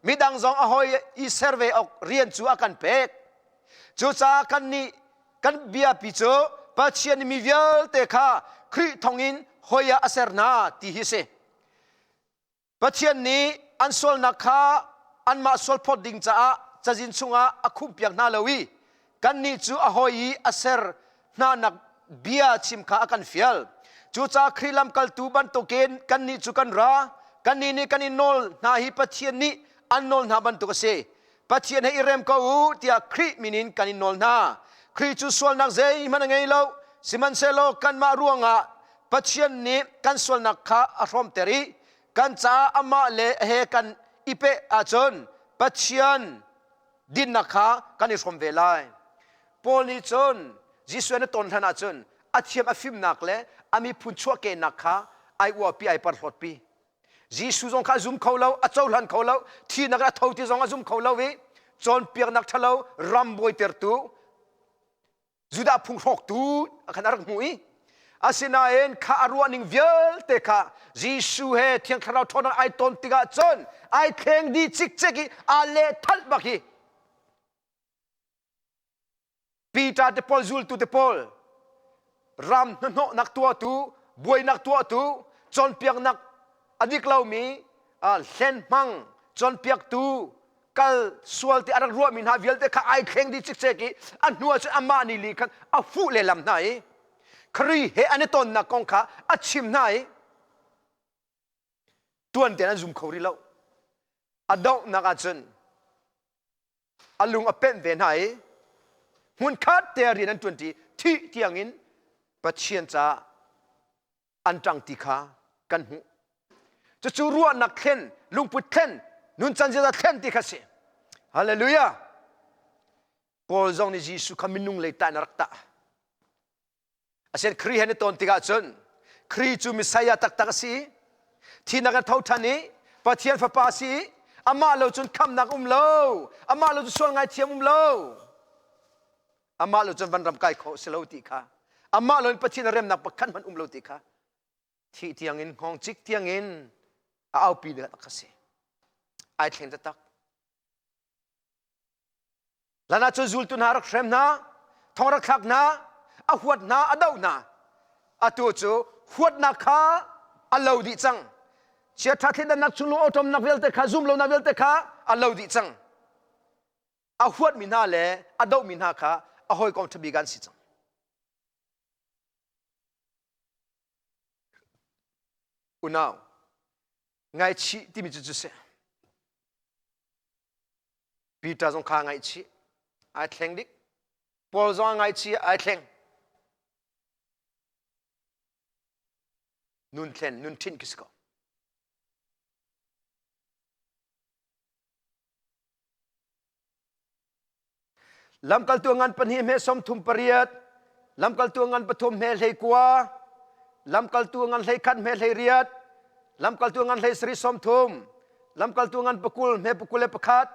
midang zong a hawi i ser ve awk rian cu a kan pek. Cucaah kannih kan biapi cu Pathian nih mi vialte kha Khrih thawngin hawi ah a ser hna ti hi a si. Pathian nih an sualnak kha anmah sualphawt ding caah cazin chungah a khumhpiak hna lo i kannih cu a hawi i a ser hnanak bia chim kha a kan fial. Cucaah Khrih lamkaltu bantukin kannih cu kan ra. Kannih nih kan i nawl hna hi Pathian nih an nawl hna bantuk a si. Pathian he i rem ko u tiah Khrih min in kan in nawl hna. Khrih cu sualnak zeihmanh a ngei lo. Sihmanhsehlaw kanmah ruangah Pathian nih kan sualnak kha a hrawmter i kan caah amah le he kan i peh ahcun Pathian dinnak kha kan i hrawm ve lai. Paul nih cun Jesuh an ton hlan ahcun a thiam a fimnak le a miphun chuahkehnak kha ai uapi ai parhlawtpi. Jesuh zong kha a zum kho lo, a cohlan kho lo, thihnak in a tho ti zong a zum kho lo i cawnpiaknak ṭhalo ram bawitertu Judah phung hrawktu khan a rak hmuh i asinain kha a ruahning vialte kha Jesuh he Thiang Thlarau ṭhawnnak ai ton tikah cun ai thleng dih cikcek i aa lehthal bak hi Peter te pawl zultu te pawl ram hnahnawhnak tuahtu buainak tuahtu cawnpiaknak a dik lomi hlen hmang cawnpiaktu kal sual ti a rak ruahmi hna vialte kha ai thleng dih cikcek i a hnu ah cun amah nih li khan a fuh lehlam hna i Khrih he an i tonnak kong kha a chim hna i tuan tein an zum kho rih lo a donghnak ah cun a lung a penh ve hna i hmunkhat te rian an ṭuanṭi thih tiangin Pathian caah an ṭang ti kha kan hmuh. Cucu ruahnak thlen, lungput thlen, nuncan ziaza thlen ti kha si. Hallelujah! Paul zong nih Jesuh kha minung lei tah in a rak tah. Asian Khrih he na tawn tikah cun Khrih cu Messiah taktak a si i thinak in tho ṭhan i Pathian Fapa a si i amah lo cun khamhnak um lo amah lo cun sual ngaithiam um lo amah lo cun vanram kai khawh si lo ti kha amah lo in Pathian remnak pakhat hmanh um lo ti kha thih tiangin hngawng cik tiangin a aupi ding tak a si ai thleng taktak Hlan ah cun zultu hna rak hrem hna, thong rak thlak hna, a huat hna, a doh hna. Atu cu huatnak kha a lo dih cang. Chiaṭha thleidannak chung lung-awṭawmnak vialte kha, zumlonak vialte kha a lo dih cang. A huatmi hna le a dohmi hna kha a hawikom ṭha bik an si cang. Unau, ngaichih timi cu cu si. Peter zong kha ngaihchih ai thleng dik Paul zong a ngaihchih ai thleng nun thlen nun ṭhinh khi si ko Lamkaltu ngan pahnih hme 38, lamkaltu ngan pathum hme 19, lamkaltu ngan 11 hme 18, lamkaltu ngan 17 30, lamkaltu ngan pakul hme 21,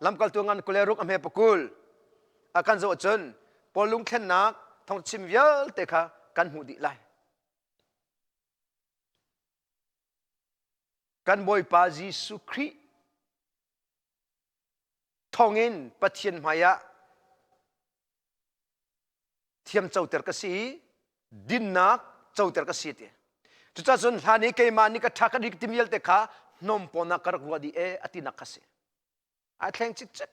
lamkaltu ngan 26 hme pakul. A kan zoh cun Paul lungthlennak thawngchim vialte kha kan hmuh dih lai. Kan Bawipa Jesuh Khrih thawngin Pathian hmaiah thiam coter ka si i dinnak coter ka si ti. Cucaah cun hlan i keimah nih ka ṭha ka dik ti vialte kha hnawmpawn ah ka rak ruah dih e a tinak kha si. Ai thleng cikcek.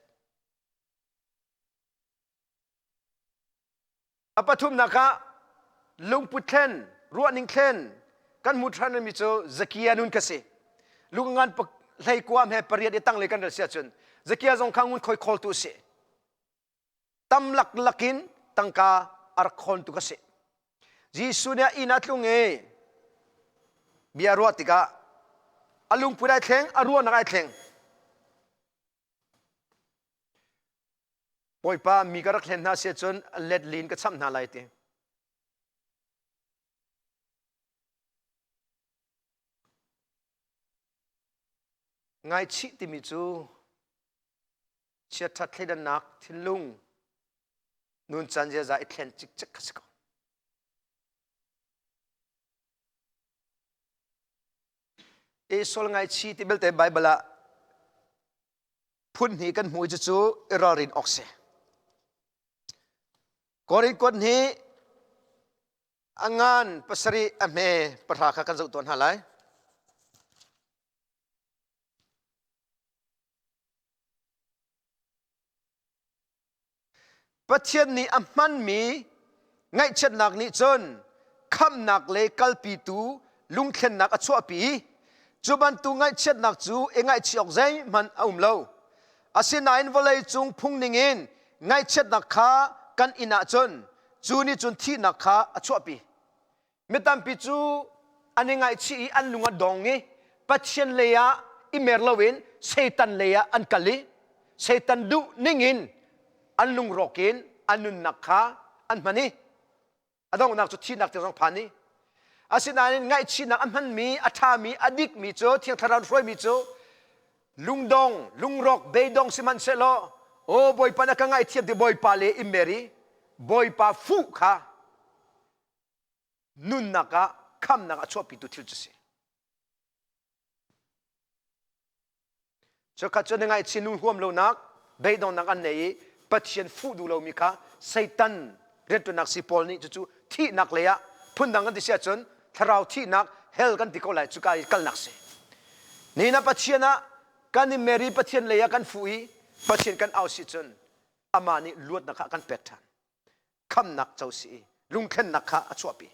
A pathumnak ah lungput thlen, ruahning thlen kan hmu ṭhan mi cu Zakia nun ka si. Lungngan hleikua he pariat i tanglei kan rel si ahcun Zakia zong kha ngun khoi khawltu a si. Tam laklak in tangka a rak khawntu ka si. Jesuh nih a inn ah tlung i bia ruah tikah a lungput ai thleng, a ruahnak ai thleng. Bawipa mi ka rak hlen hna si cun let lin ka chamh hna lai ti. Ngaichih timi cu chiatṭhat thleidannak thinlung nuncan ziaza i thlen cikcek kha si ko. I sual ngaichih ti belte Bible ah phun hnih kan hmuh i cucu i ralrin awk si. Korin kuat hnih a ngan pasarih a hme pahra kha kan zoh tuah hna lai. Pathian nih a hmanmi ngaihchiatnak nih cun khamhnak le kalpitu lungthlennak a chuahpi i cu bantuk ngaihchiatnak cu i ngaihchih awk zeihmanh a um lo. Asinain vawleicung phung ningin ngaihchiatnak kha kan inn ahcun cu nih cun thihnak kha a chuahpi. Mi tampi cu an i ngaihchih i an lung a dong i Pathian lei ah i mer loin Satan lei ah an kal i Satan duh ningin an lungrawk in an nunnak kha an hman i a donghnak cu thihnak tiang zong phan i asinain ngaihchihnak a hmanmi a ṭhami a dikmi cu Thiang Thlarau hruaimi cu lungdong lungrawk beidong sihmanhsehlaw aw Bawipa na ka ngaihthiam ti Bawipa le i mer i Bawipa fuh kha nunnak ah khamnak a chuahpitu thil cu si. Cukhat cu na ngaihchih nu huam lonak beidongnak an nei i Pathian fuh duh lomi kha Satan rianṭuannak si Paul nih cucu thihnak lei ah phundang kan ti si ahcun thlarau thihnak hell kan ti ko lai cuka i kalnak si. Nihin ah Pathian ah kan i Mary Pathian lei ah kan fuh i Pathian kan au si cun amah nih luatnak kha a kan pek ṭhan. Khamnak co si i lungthlennak kha a chuahpi.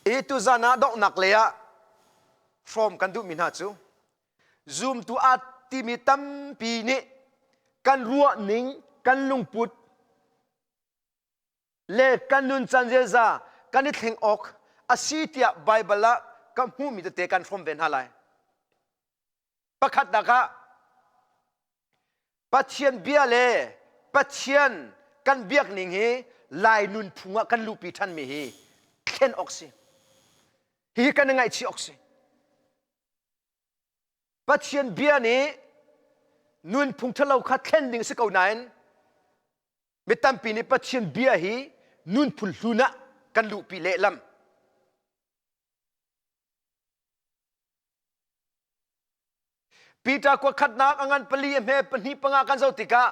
I tuzan ah donghnak lei ah hrawm kan duhmi hna cu zumtu aa timi tampi nih kan ruahning, kan lungput le kan nuncan ziaza kan i thleng awk a si tiah Baibal ah ka hmuhmi tete kan hrawm ve hna lai. Pakhatnak ah Pathian bia le Pathian kan biak ning hi Lai nunphung ah kan luhpi ṭhanmi hi thlen awk si. Hihi kan i ngaihchih awk si. Pathian bia nih nunphung ṭhalo kha thlen ding si ko nain mi tampi nih Pathian bia hi nunphun hlun ah kan luhpi lehlam. Peter kua khatnak a ngan pali a hme pahnih panga kan zoh tikah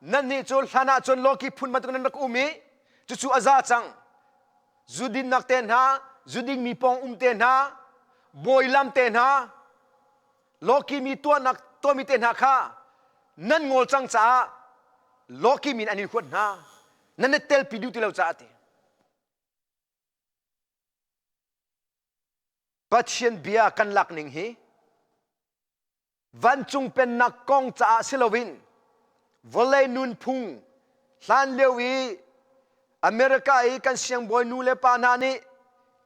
nannih cu hlan ah cun lawki phun bantuk nan rak um i cucu a za cang. Zudinnak te hna, zuding mi pawng um te hna, bawi lam te hna, lawki mi tuahnak tuahmi te hna kha nan ngol cang caah lawki min an in huat hna. Nan i telpi duh ti lo caah ti. Pathian bia kan lak ning hi vancung pennak kong caah si loin vawlei nunphung hlan lio i America i kan siangbawi nu le pa hna nih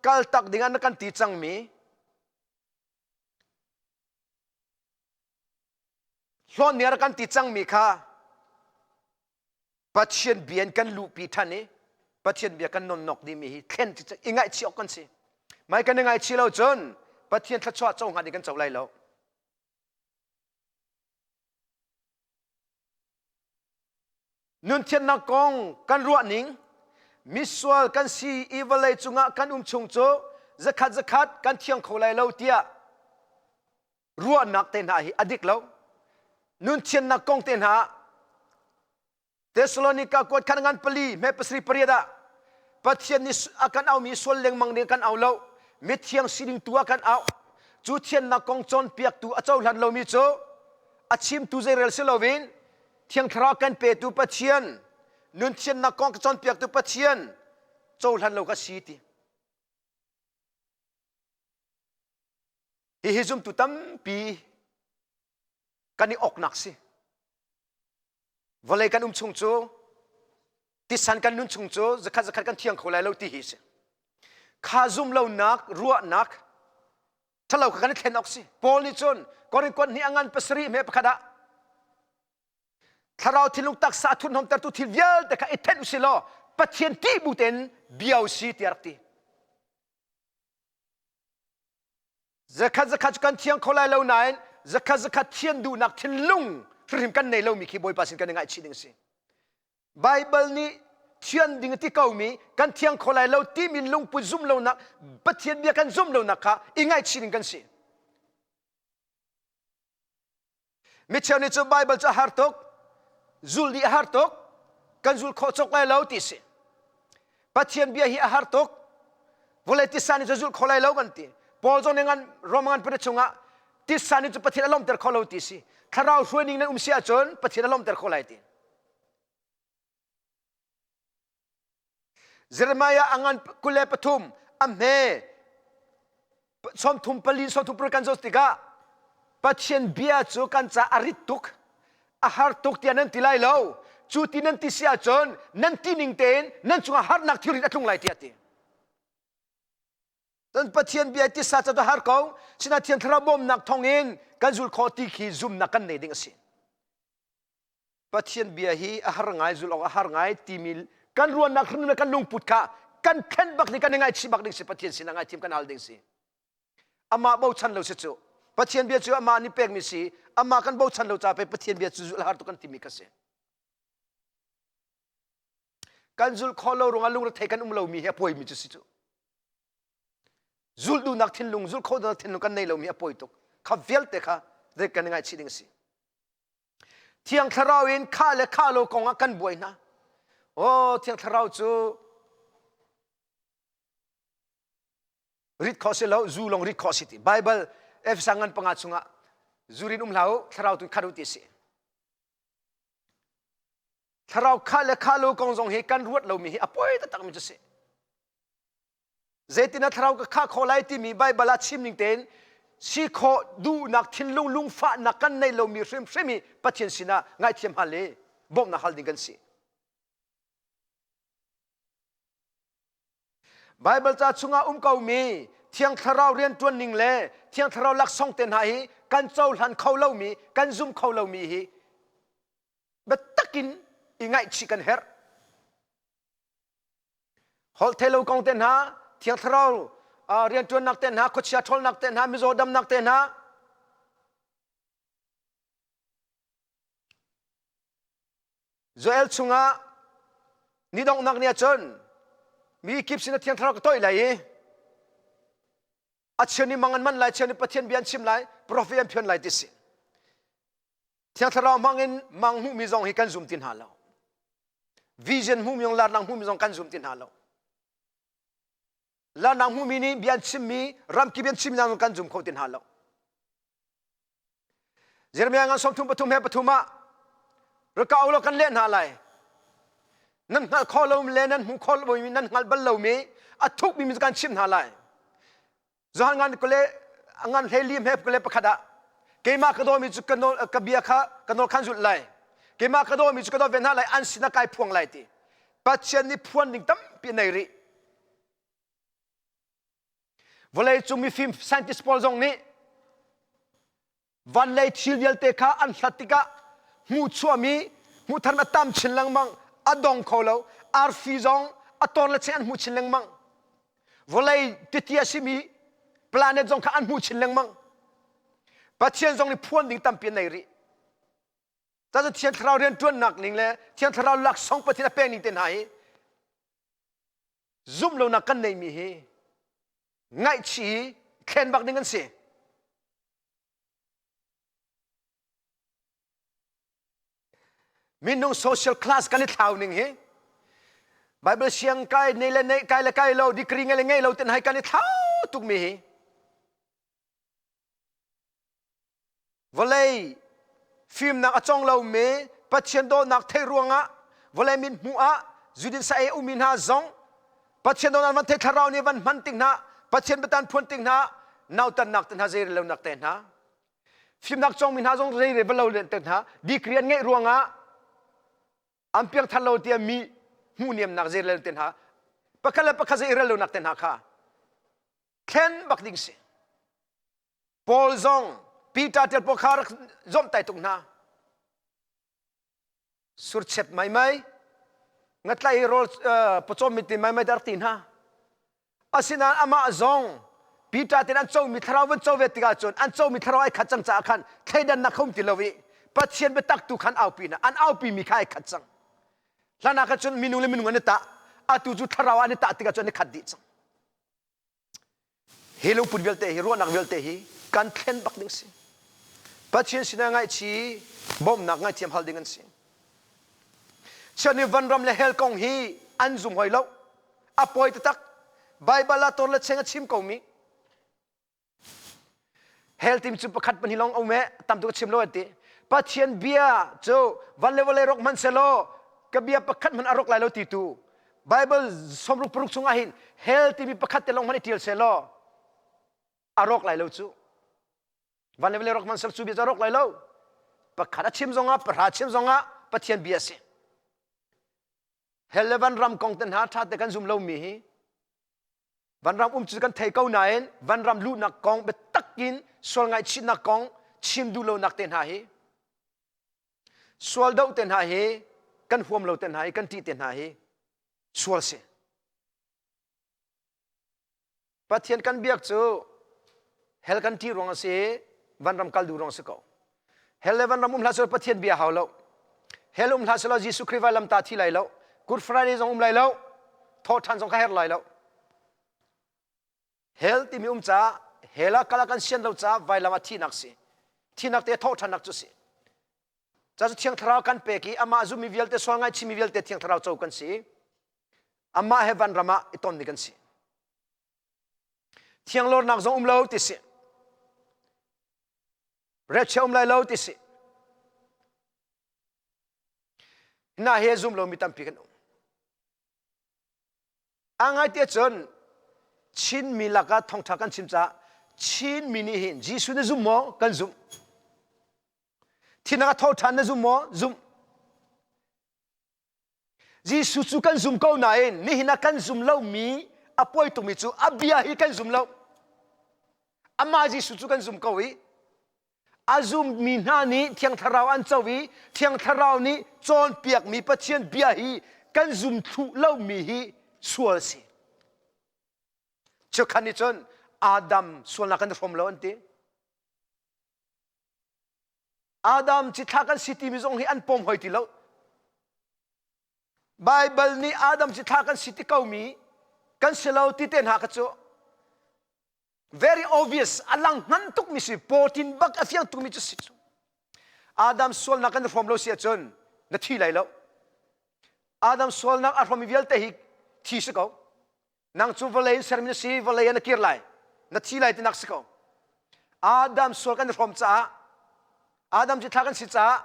kaltak ding an kan ti cangmi hlawn nih a rak kan ti cangmi kha Pathian bia in kan luhpi ṭhan i Pathian bia kan nonnok dihmi hi thlen i ngaihchih awk kan si. Mai kan i ngaihchih lo cun Pathian thluachuah co hnga ding kan co lai lo. Nunthiannak kong kan ruah ning misual kan si i vawlei cungah kan um chung cu zakhat zakhat kan thiang kho lai lo tiah ruahnak te hna hi a dik lo. Nunthiannak kong te hna Thessalonica kuat khan ngan pali hme pasarih pariat ah Pathian nih a kan aumi sual lengmang ding kan au lo mithiang sining tu ah kan au cu thiannak kong cawnpiaktu a cohlan lomi cu a chimtu zeirel si loin Thiang Thlarau kan petu Pathian nun thiannak kong cawnpiaktu Pathian cohlan lo ka si ti hihi zumtu tampi kan i oknak si. Vawlei kan um chung cu tisan kan nun chung cu zakhat zakhat kan thiang kho lai lo ti hi si. Kha zum lonak ruahnak ṭhalo kha kan i thlen awk si. Paul nih cun Korin kuat hnih a ngan pasarih hme pakhat ah thlarau thinlung taksa a thurhnomtertu thil vialte kha i thenh usih law Pathian ṭih bu tein bia usi tiah rak ti. Zakhat zakhat cu kan thiang kho lai lo nain zakhat zakhat thian duhnak thinlung hrimhrim kan nei lomi khi Bawipa sin kan i ngaihchih ding a si. Baibal nih thian ding a ti komi kan thiang kho lai lo timi lungput zum lonak Pathian bia kan zum lonak kha i ngaihchih ding kan si. Micheu nih cu Baibal cu a har tuk, zul dih a har tuk, kan zul khawh cawk lai lo ti si. Pathian bia hi a har tuk, vawlei tisa nih cu zul kho lai lo kan ti. Paul zong nih ngan Rom ngan pari chungah tisa nih cu Pathian a lawmter kho lo ti si. Thlarau hruaining nan um si ahcun Pathian a lawmter kho lai ti. Jeremiah a ngan 23 a hme 34 34 kan zoh tikah Pathian bia cu kan ca a rit tuk a har tuk tiah nan ti lai lo cu ti nan ti si ahcun nan ti ning tein nan cungah harnak thilrit a tlung lai tiah ti Cun Pathian bia tisa ca har ko sina Thiang Thlarau bawmnak thawngin kan zul khawh ti khi zumnak kan nei ding a si. Pathian bia hi a har ngai zul awk a har ngai timi kan ruahnak hrim le kan lungput kha kan thlen bak ding kan i ngaihchih bak ding si Pathian sinah ngaithiam kan hal ding si amah bochan lo si cu Pathian bia cu amah nih pekmi si amah kan bochan lo ca pe Pathian bia cu zulh har tuk kan timi kha si kan zulh khawh lo ruangah lungrethei kan um lomi hi a poimi cu si cu zulh duhnak thinlung zulh khawh duhnak thinlung kan nei lomi a poi tuk kha vialte kha zei kan i ngaihchih ding a si Thiang Thlarau in khah le khah lo kong ah kan buai hna. Oh, Thiang Thlarau cu rit khawh si lo, zu lawng rit khawh si ti. Bible Efesa ngan panga chungah zu rin um hlah u, thlarau tu khat u ti si. Thlarau khah le khah lo kong zong hi kan ruat lomi hi a poi taktak mi cu si. Zeitin a thlarau ka khah khawh lai timi Baibal ah chim ning tein si khawh duhnak thinlung lungfahnak kan nei lomi hrimhrim hi Pathian sinah ngaihthiam hal i bawmhnak hal ding kan si. Baibal ca chungah um komi Thiang Thlarau rianṭuan ning le Thiang Thlarau laksawng te hna hi kan cohlan kho lomi, kan zum kho lomi hi biatak in i ngaihchih kan herh. Holhtheihlo kong te hna, Thiang Thlarau rianṭuannak te hna, khuachia ṭhawlnak te hna, mizaw damnak te hna, Joel chungah ni donghnak ni ahcun mi kip sin a Thiang Thlarau ka toih lai i a cheu nih mang an man lai, cheu nih Pathian bia an chim lai, profet an phion lai ti si. Thiang Thlarau hmang in mang hmuhmi zong hi kan zum ti hna lo. Vision hmuhmi zong larnak hmuhmi zong kan zum ti hna lo. Larnak hmuhmi nih bia an chimmi ramkip an chimmi zong kan zum kho ti hna lo. Jeremiah ngan 33 he pathum ah raka u law kan leh hna lai. Nan hngalh kho lo le nan hmuh kho lomi nan hngalh bal lomi a thukmi mi kan chimh hna lai. Johan ngan kule ngan hlei he kule pakhat ah keimah ka dawmi cu ka nawl ka bia kha ka nawl khan zulh lai keimah ka dawmi cu ka daw ve hna lai an sinah kai phuang lai ti Pathian nih phuan ding tampi nei rih vawlei cung mifim scientist pawl zong nih Van lei thil vialte kha an hlat tikah hmuhchuahmi hmuhthar a tam chin lengmang, a dong kho lo. Arfi zong a tor le cheng an hmu chin lengmang. Vawlei titi a simi planet zong kha an hmu chin lengmang. Pathian zong nih phuan ding tampi an nei rih. Cun Thiang Thlarau rianṭuannak ning le Thiang Thlarau laksawng Pathian a pek ning te hna hi zumh lonak kan neihmi hi ngaihchih hi thlen bak ding an si. Minung social class kan i thlau ning hi Bible siang kai nei le nei kai le kai lo degree ngei le ngei lo ten hai kan i thlau tuk mi hi Vawlei fimnak a cong lomi Pathian dawtnak theih ruangah vawlei min hmuh ah zudin sa ei ummi hna zong Pathian dawtnak van thei thlarau nih van hman tik hna Pathian biatan phuan tik hna nautannak te hna zeirel lonak te hna fimnak congmi hna zong zeirel lo te hna degree an ngeih ruangah. An piangthar lo tiah mi hmuhniamnak zeirel te hna pakhat le pakhat zei i rel lonak te hna kha thlen bak ding si. Paul zong Peter tel pawl kha rak zomhtai tuk hna. Surchep mai mai ngatlai rawl pawcawm mit mai mai dar ti hna. Asinain amah zong Peter ten an comi thlarau van co ve tikah cun an comi thlarau ai khat cang caah khan thleidannak kha um ti lo i Pathian biatak tu khan aupi hna an aupi mi kha ai khat cang. Hlan ah khan cun minung le minung an i tah atu cu thlarau an i tah tikah cun an i khat dih cang. Hi lungput vialte hi ruahnak vialte hi kan thlen bak ding si. Pathian sinah ngaihchi bawmhnak ngaihthiam hal ding an si. Sian vanram le hell kong hi an zum hoi lo. A pawi taktak. Bible ah tor le cheng a chim ko mi. Hell tim cu pakhat pahnih lawng um e tam tuk a chim lo an ti. Pathian bia cu van le vawlei rok hmanh selaw ka bia pakhat hmanh a rok lai lo ti tu Bible 66 chungah hin hell timi pakhat te lawng hmanh i ṭial selaw a rawk lai lo cu. Van le vawlei rawk hmanh sel cu bia cu a rawk lai lo. Pakhat a chim zongah pahra chim zongah Pathian bia a si. Hell le vanram kong te hna ṭha te kan zum lomi hi vanram um cu kan thei ko nain vanram luhnak kong biatak in sual ngaihchihnak kong chim duh lonak te hna hi sual doh te hna hi kan huam lo te hna hi kan ṭih te hna hi sual si. Pathian kan biak cu hell kan ṭih ruang a si i vanram kal duh ruang a si ko. Hell le vanram um hlah selaw Pathian bia hau lo. Hell um hlah selaw Jesuh Khrih vailam ta thi lai lo. Good Friday zong um lai lo. Thawhṭhan zong ka herh lai lo. Hell timi um caah hell ah kal ah kan sian lo caah vailam ah thihnak si. Thihnak te thawhṭhannak cu si. Ca cu Thiang Thlarau kan pek i amah zummi vialte sual ngaichimi vialte Thiang Thlarau co kan si. Amah he vanram ah i tonmi kan si. Thianglawrnak zong um lo ti si. Retchia um lai lo ti si. Na he zum lomi tampi kan um. A ngai te cun Chinmi lakah thawngṭha kan chim caah Chinmi nih hin Jesuh na zum maw? Kan zumh. Thinak a tho ṭhan na zum maw? Zumh. Jesuh cu kan zum ko nain nihin ah kan zum lomi a poi tukmi cu a bia hi kan zum lo. Amah Jesuh cu kan zum ko i a zummi hna nih Thiang Thlarau an co i Thiang Thlarau nih cawnpiakmi Pathian bia hi kan zum thlu lomi hi sual si. Chukhan nih cun Adam sualnak kan i hrawm lo an ti. Adam cithlah kan si timi zong hi an pom hoi ti lo. Baibal nih Adam cithlah kan si ti komi kan si lo ti te hna kha cu very obvious a lang ngan tukmi si pawtin bak a fiang tukmi cu si cu. Adam sualnak kan hrawm lo si ahcun na thi lai lo. Adam sualnak a hrawmmi vialte hi thi si ko. Nang cu vawlei in sermi na si, vawlei ah na kir lai. Na thi lai tinak si ko. Adam sual kan i hrawm caah, Adam cithlah kan si caah,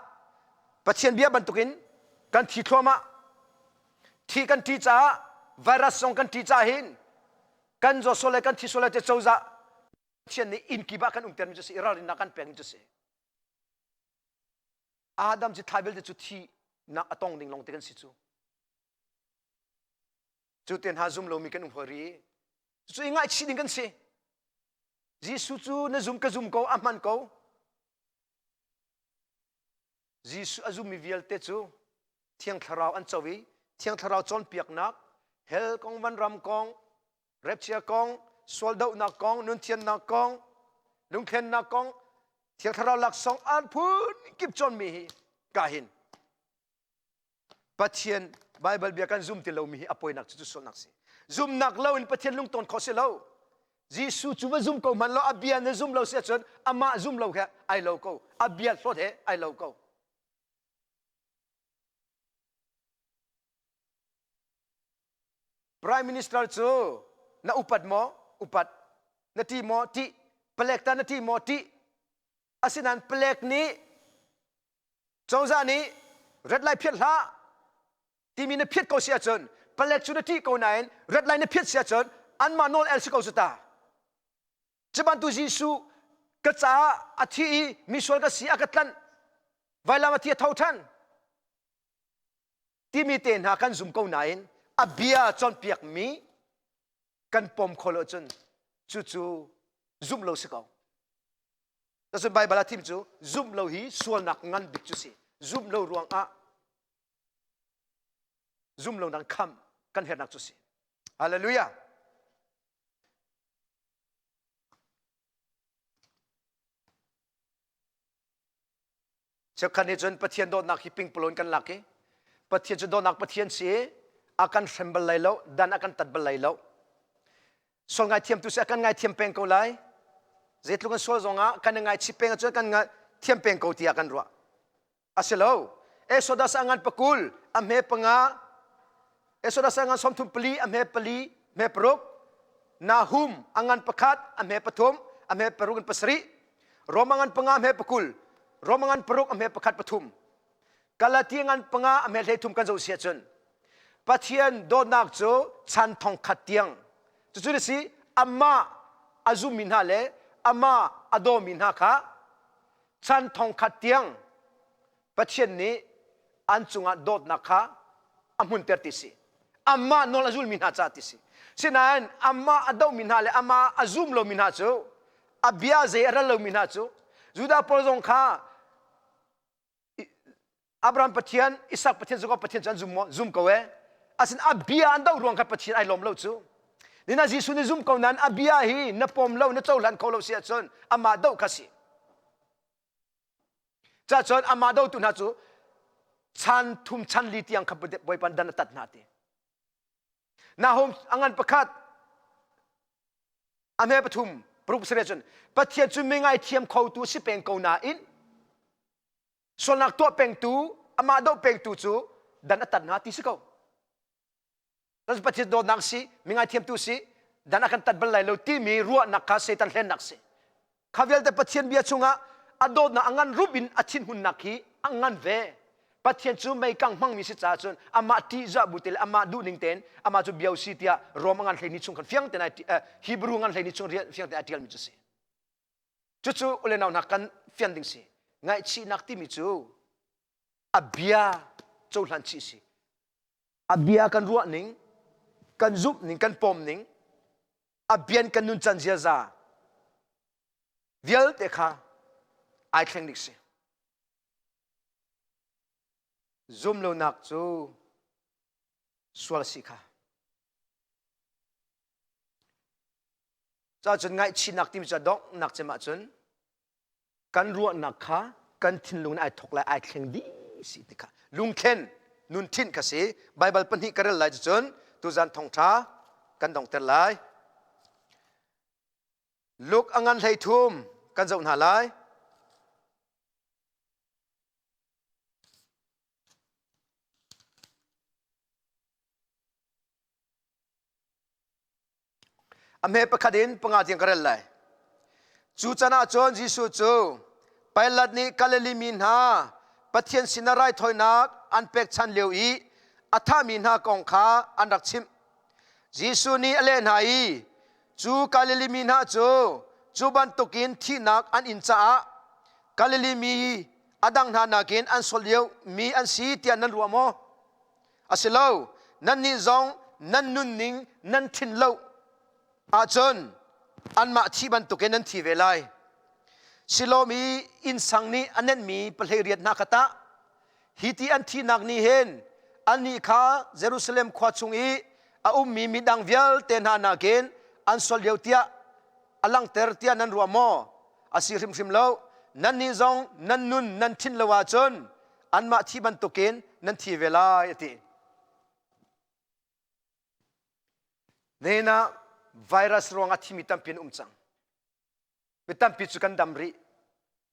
Pathian bia bantukin kan thi thluahmah. Thi kan ṭi caah, virus zong kan ṭi caah hin, kan zaw sual lai, kan thi sual lai ti cozah Pathian nih inn kip ah kan umtermi cu si, i ralrinnak kan pekmi cu si. Adam cithlah vialte cu thihnak a tong ding lawng te kan si cu. Cu te hna zum lomi kan um hoi rih. Cucu i ngaihchih ding kan si. Jesuh cu na zum ka zum ko, a hman ko. Jesuh a zummi vialte cu Thiang Thlarau an co i Thiang Thlarau cawnpiaknak, hell kong, vanram kong, rapture kong, sual dohnak kong, nunthiannak kong, lungthlennak kong, Thiang Thlarau laksawng an phun kip cawnmi hi ka hin Pathian Baibal bia kan zum ti lomi hi a poinak cu sualnak si. Zumnak lo in Pathian lungton khawh si lo. Jesuh cu va zum ko hmanh law a bia na zum lo si ahcun amah zum lo he ai lo ko. A bia hlawt he ai lo ko. Prime Minister cu na upat maw? Upat. Na ṭih maw? Ṭih. Palek ta na ṭih maw? Ṭih. Asinain palek nih Cozah nih red light phiat hlah timi na phiat ko si ahcun palek cu na ṭih ko nain red light na phiat si ahcun anmah nawl el si ko cu ta. Cu bantuk Jesuh ka caah a thi i misual ka si a ka tlanh vailam a thi a tho ṭhan. Timi te hna kan zum ko nain a bia cawnpiakmi kan pom kho lo cun cucu zumh lo si ko. Cun Baibal a thim cu zumh lo hi sualnak ngan bik cu si. Zumh lo ruangah zumh lo nang kham kan hernak cu si. Hallelujah. Cheukhat nih cun Pathian dawtnak hi pingpalon kan lak i Pathian cu dawtnak Pathian si i a kan hrem bal lai lo, dan a kan tat bal lai lo. Sual ngaithiam tu si a kan ngaithiam peng ko lai. Zeitluk an sual zongah kan i ngaichih peng ahcun kan thiam peng ko tiah kan ruah. A si lo. Exodus a ngan pakul, a hme panga, Exodus a ngan sawmthum pali, a hme pali, hme paruk, Nahum a ngan pakhat, a hme pathum, a hme paruk in pasarih, Roma ngan panga, a hme pakul, Roma ngan paruk, a hme pakhat pathum, Galati ngan panga, a hme hleithum kan zoh si ahcun Pathian dawtnak cu chan thong khat tiang cucu na si amah a zummi hna le amah a dawmi hna kha chan thongkhat tiang Pathian nih an cungah dawtnak kha a hmunter ti si. Amah nawl a zulmi hna caah ti si. Sinain amah a dohmi hna le amah a zum lomi hna cu a bia zei a ral lomi hna cu Judah pawl zong kha Abraham Pathian, Isak Pathian, Jacob Pathian cu an zum maw? Zum ko e. Asin a bia an doh ruang kha Pathian ai lawm lo cu. Nina Jesuh nih zum ko nain a bia hi na pom lo, na cohlan kho lo si ahcun amah doh kha si. Ca cun amah dotu hna cu chan thum chan li tiang kha Bawipa dan a tat hna ti. Nahum a ngan pakhat a hme pathum paruk pasarih cun Pathian cu mi ngaithiam khotu si peng ko nain sualnak tuah pengtu amah doh pengtu cu dan a tat hna ti si ko. Cun Pathian dawtnak si, mi ngaithiamtu si, dan a kan tat bal lai lo timi ruahnak kha Satan hlennak si. Kha vialte Pathian bia chungah a dawtnak a ngan rup in a thinhunnak hi a ngan ve. Pathian cu meikang hmangmi si caah cun amah ṭihzah bu te le amah duhning tein amah cu biau si tiah Rom a ngan hleini chung khan fiang tein ai Hebrew ngan hleini chung fiang tein ai ṭialmi cu si. Cucu ule nau hna kan fian ding si. Ngaihchihnak timi cu a bia cohlan chih si. A bia kan ruah ning, kan zumh ning, kan pom ning, a bian kan nun can ziaza vialte kha ai thleng dik si. Zum lonak cu sual si kha. Ca cun ngaihchihnak timi cu donghnak cem ahcun kan ruahnak kha kan thinlung in ai thok lai ai thleng dih si ti kha lungthlen nun thinh kha si. Baibal pahnih ka rel lai cun tuzan thawngṭha kan dongter lai. Luke a ngan 13 kan zoh hna lai. A hme pakhat in panga tiang ka rel lai. Cu can ah cun Jesuh cu Pilat nih Galilee mi hna Pathian sinah raithawinak an pekchanh lio i a thahmi hna kong kha an rak chimh. Jesuh nih a leh hna i, cu Galilee mi hna cu cu bantukin thihnak an in caah Galilee mi a dang hna nakin an sual lio mi an si tiah nan ruah maw? A si lo, nannih zong nan nunning nan ṭhin lo ahcun anmah thi bantukin nan thi ve lai. Siloam i innsang nih a nenhmi pahleiriat hna kha tah hi ti an thihnak nih hin annih kha Jerusalem khua chung i a ummi midang vialte hna nakin an sual lio tiah a langhter tiah nan ruah maw? A si hrimhrim lo. Nannih zong nan nun nan ṭhinh lo ahcun anmah thi bantukin nan thi ve lai a ti. Nihin ah virus ruang a thimi tampi an um cang. Mi tampi cu kan dam rih.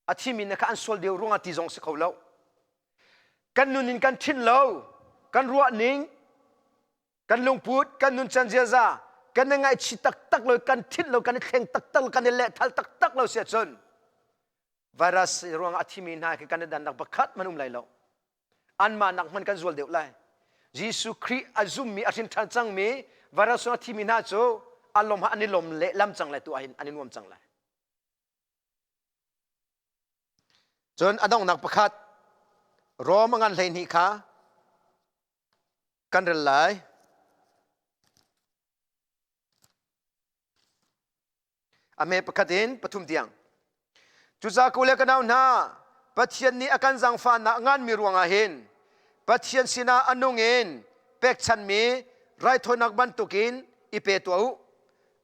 A thimi ne kha an sual deuh ruangah ti zong si kho lo. Kan nun in kan ṭhin lo, kan ruah ning, kan lungput, kan nuncan ziaza, kan i ngaihchih taktak lo, kan ṭhinh lo, kan i thleng taktak lo, kan i lehthal taktak lo si ahcun virus ruangah a thimi hna khi kan i dannak pakhat hmanh um lai lo. Anmah nak hmanh kan zual deuh lai. Jesuh Khrih a zummi a hrin ṭhan cangmi virus ruangah a thimi hna cu an lawm an i lawm lehlam cang lai tu ahhin an i nuam cang lai. Cun a donghnak pakhat Rom a ngan 12 kha. Kan rel lai. A me pakhat in pathum tiang. Cucaah ku le ka nau hna, Pathian nih a kan zaangfahnak nganmi ruangah hin Pathian sinah a nung in pekchanhmi raithawinak bantukin i pe tuah u.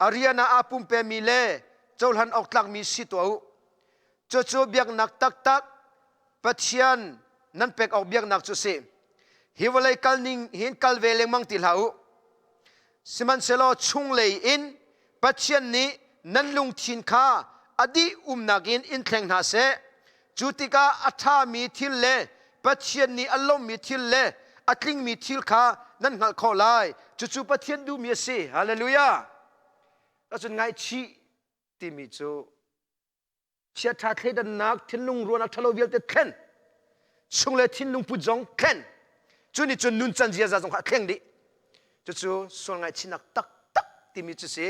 A rian ah aa pumpemi le cohlan awk tlakmi si tuah u. Cucu biaknak taktak Pathian nan pek awk biaknak cu si. Hi vawlei kal ning hin kal ve lengmang ti hlah u. Sihmanhsehlaw chunglei in Pathian nih nan lungthin kha a dih umnak in in thleng hna seh. Cu tikah a ṭhami thil le Pathian nih a lawmmi thil le a tlingmi thil kha nan hngalh khawh lai. Cucu Pathian duhmi a si. Hallelujah. Cun ngaihchih timi cu chiaṭha thleidannak thinlung ruahnak ṭhalo vialte thlen chung le thinlung put zong thlen cu nih cun nuncan ziaza zong kha a thleng dih. Cucu sual ngaihchihnak taktak timi cu si,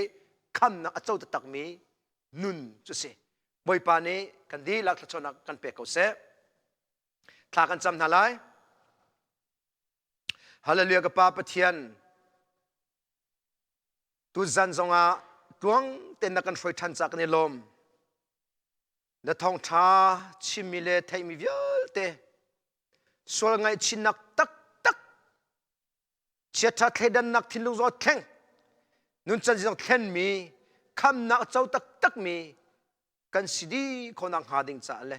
khamnak a co taktakmi nun cu si. Bawipa nih kan dihlak thluachuahnak kan pek ko seh. Thla kan cam hna lai. Hallelujah. Ka Pa Pathian, tuzan zongah tluang tein na kan hruai ṭhan ca kan i lawm. Na thawngṭha chimmi le theihmi vialte sual ngaihchinnak taktak, chiaṭha thleidannak thinlung zong thleng, nuncan zong thlenmi, khamnak a co taktakmi kan si dih khawhnak hnga ding caah le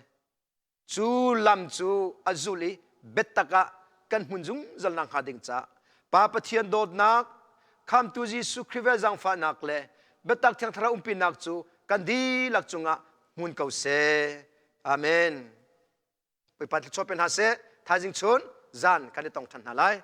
cu lam cu a zul i biatak ah kan hmun zungzal nak hnga ding caah, Pa Pathian dawtnak, Khamtu Jesuh Khrih vel zaangfahnak le biatak Thiang Thlarau umpinak cu kan dihlak cungah hmun ko seh. Amen. Bawipa thluachuah pe hna seh. Thaizing chun zan kan i tong ṭhan hna lai.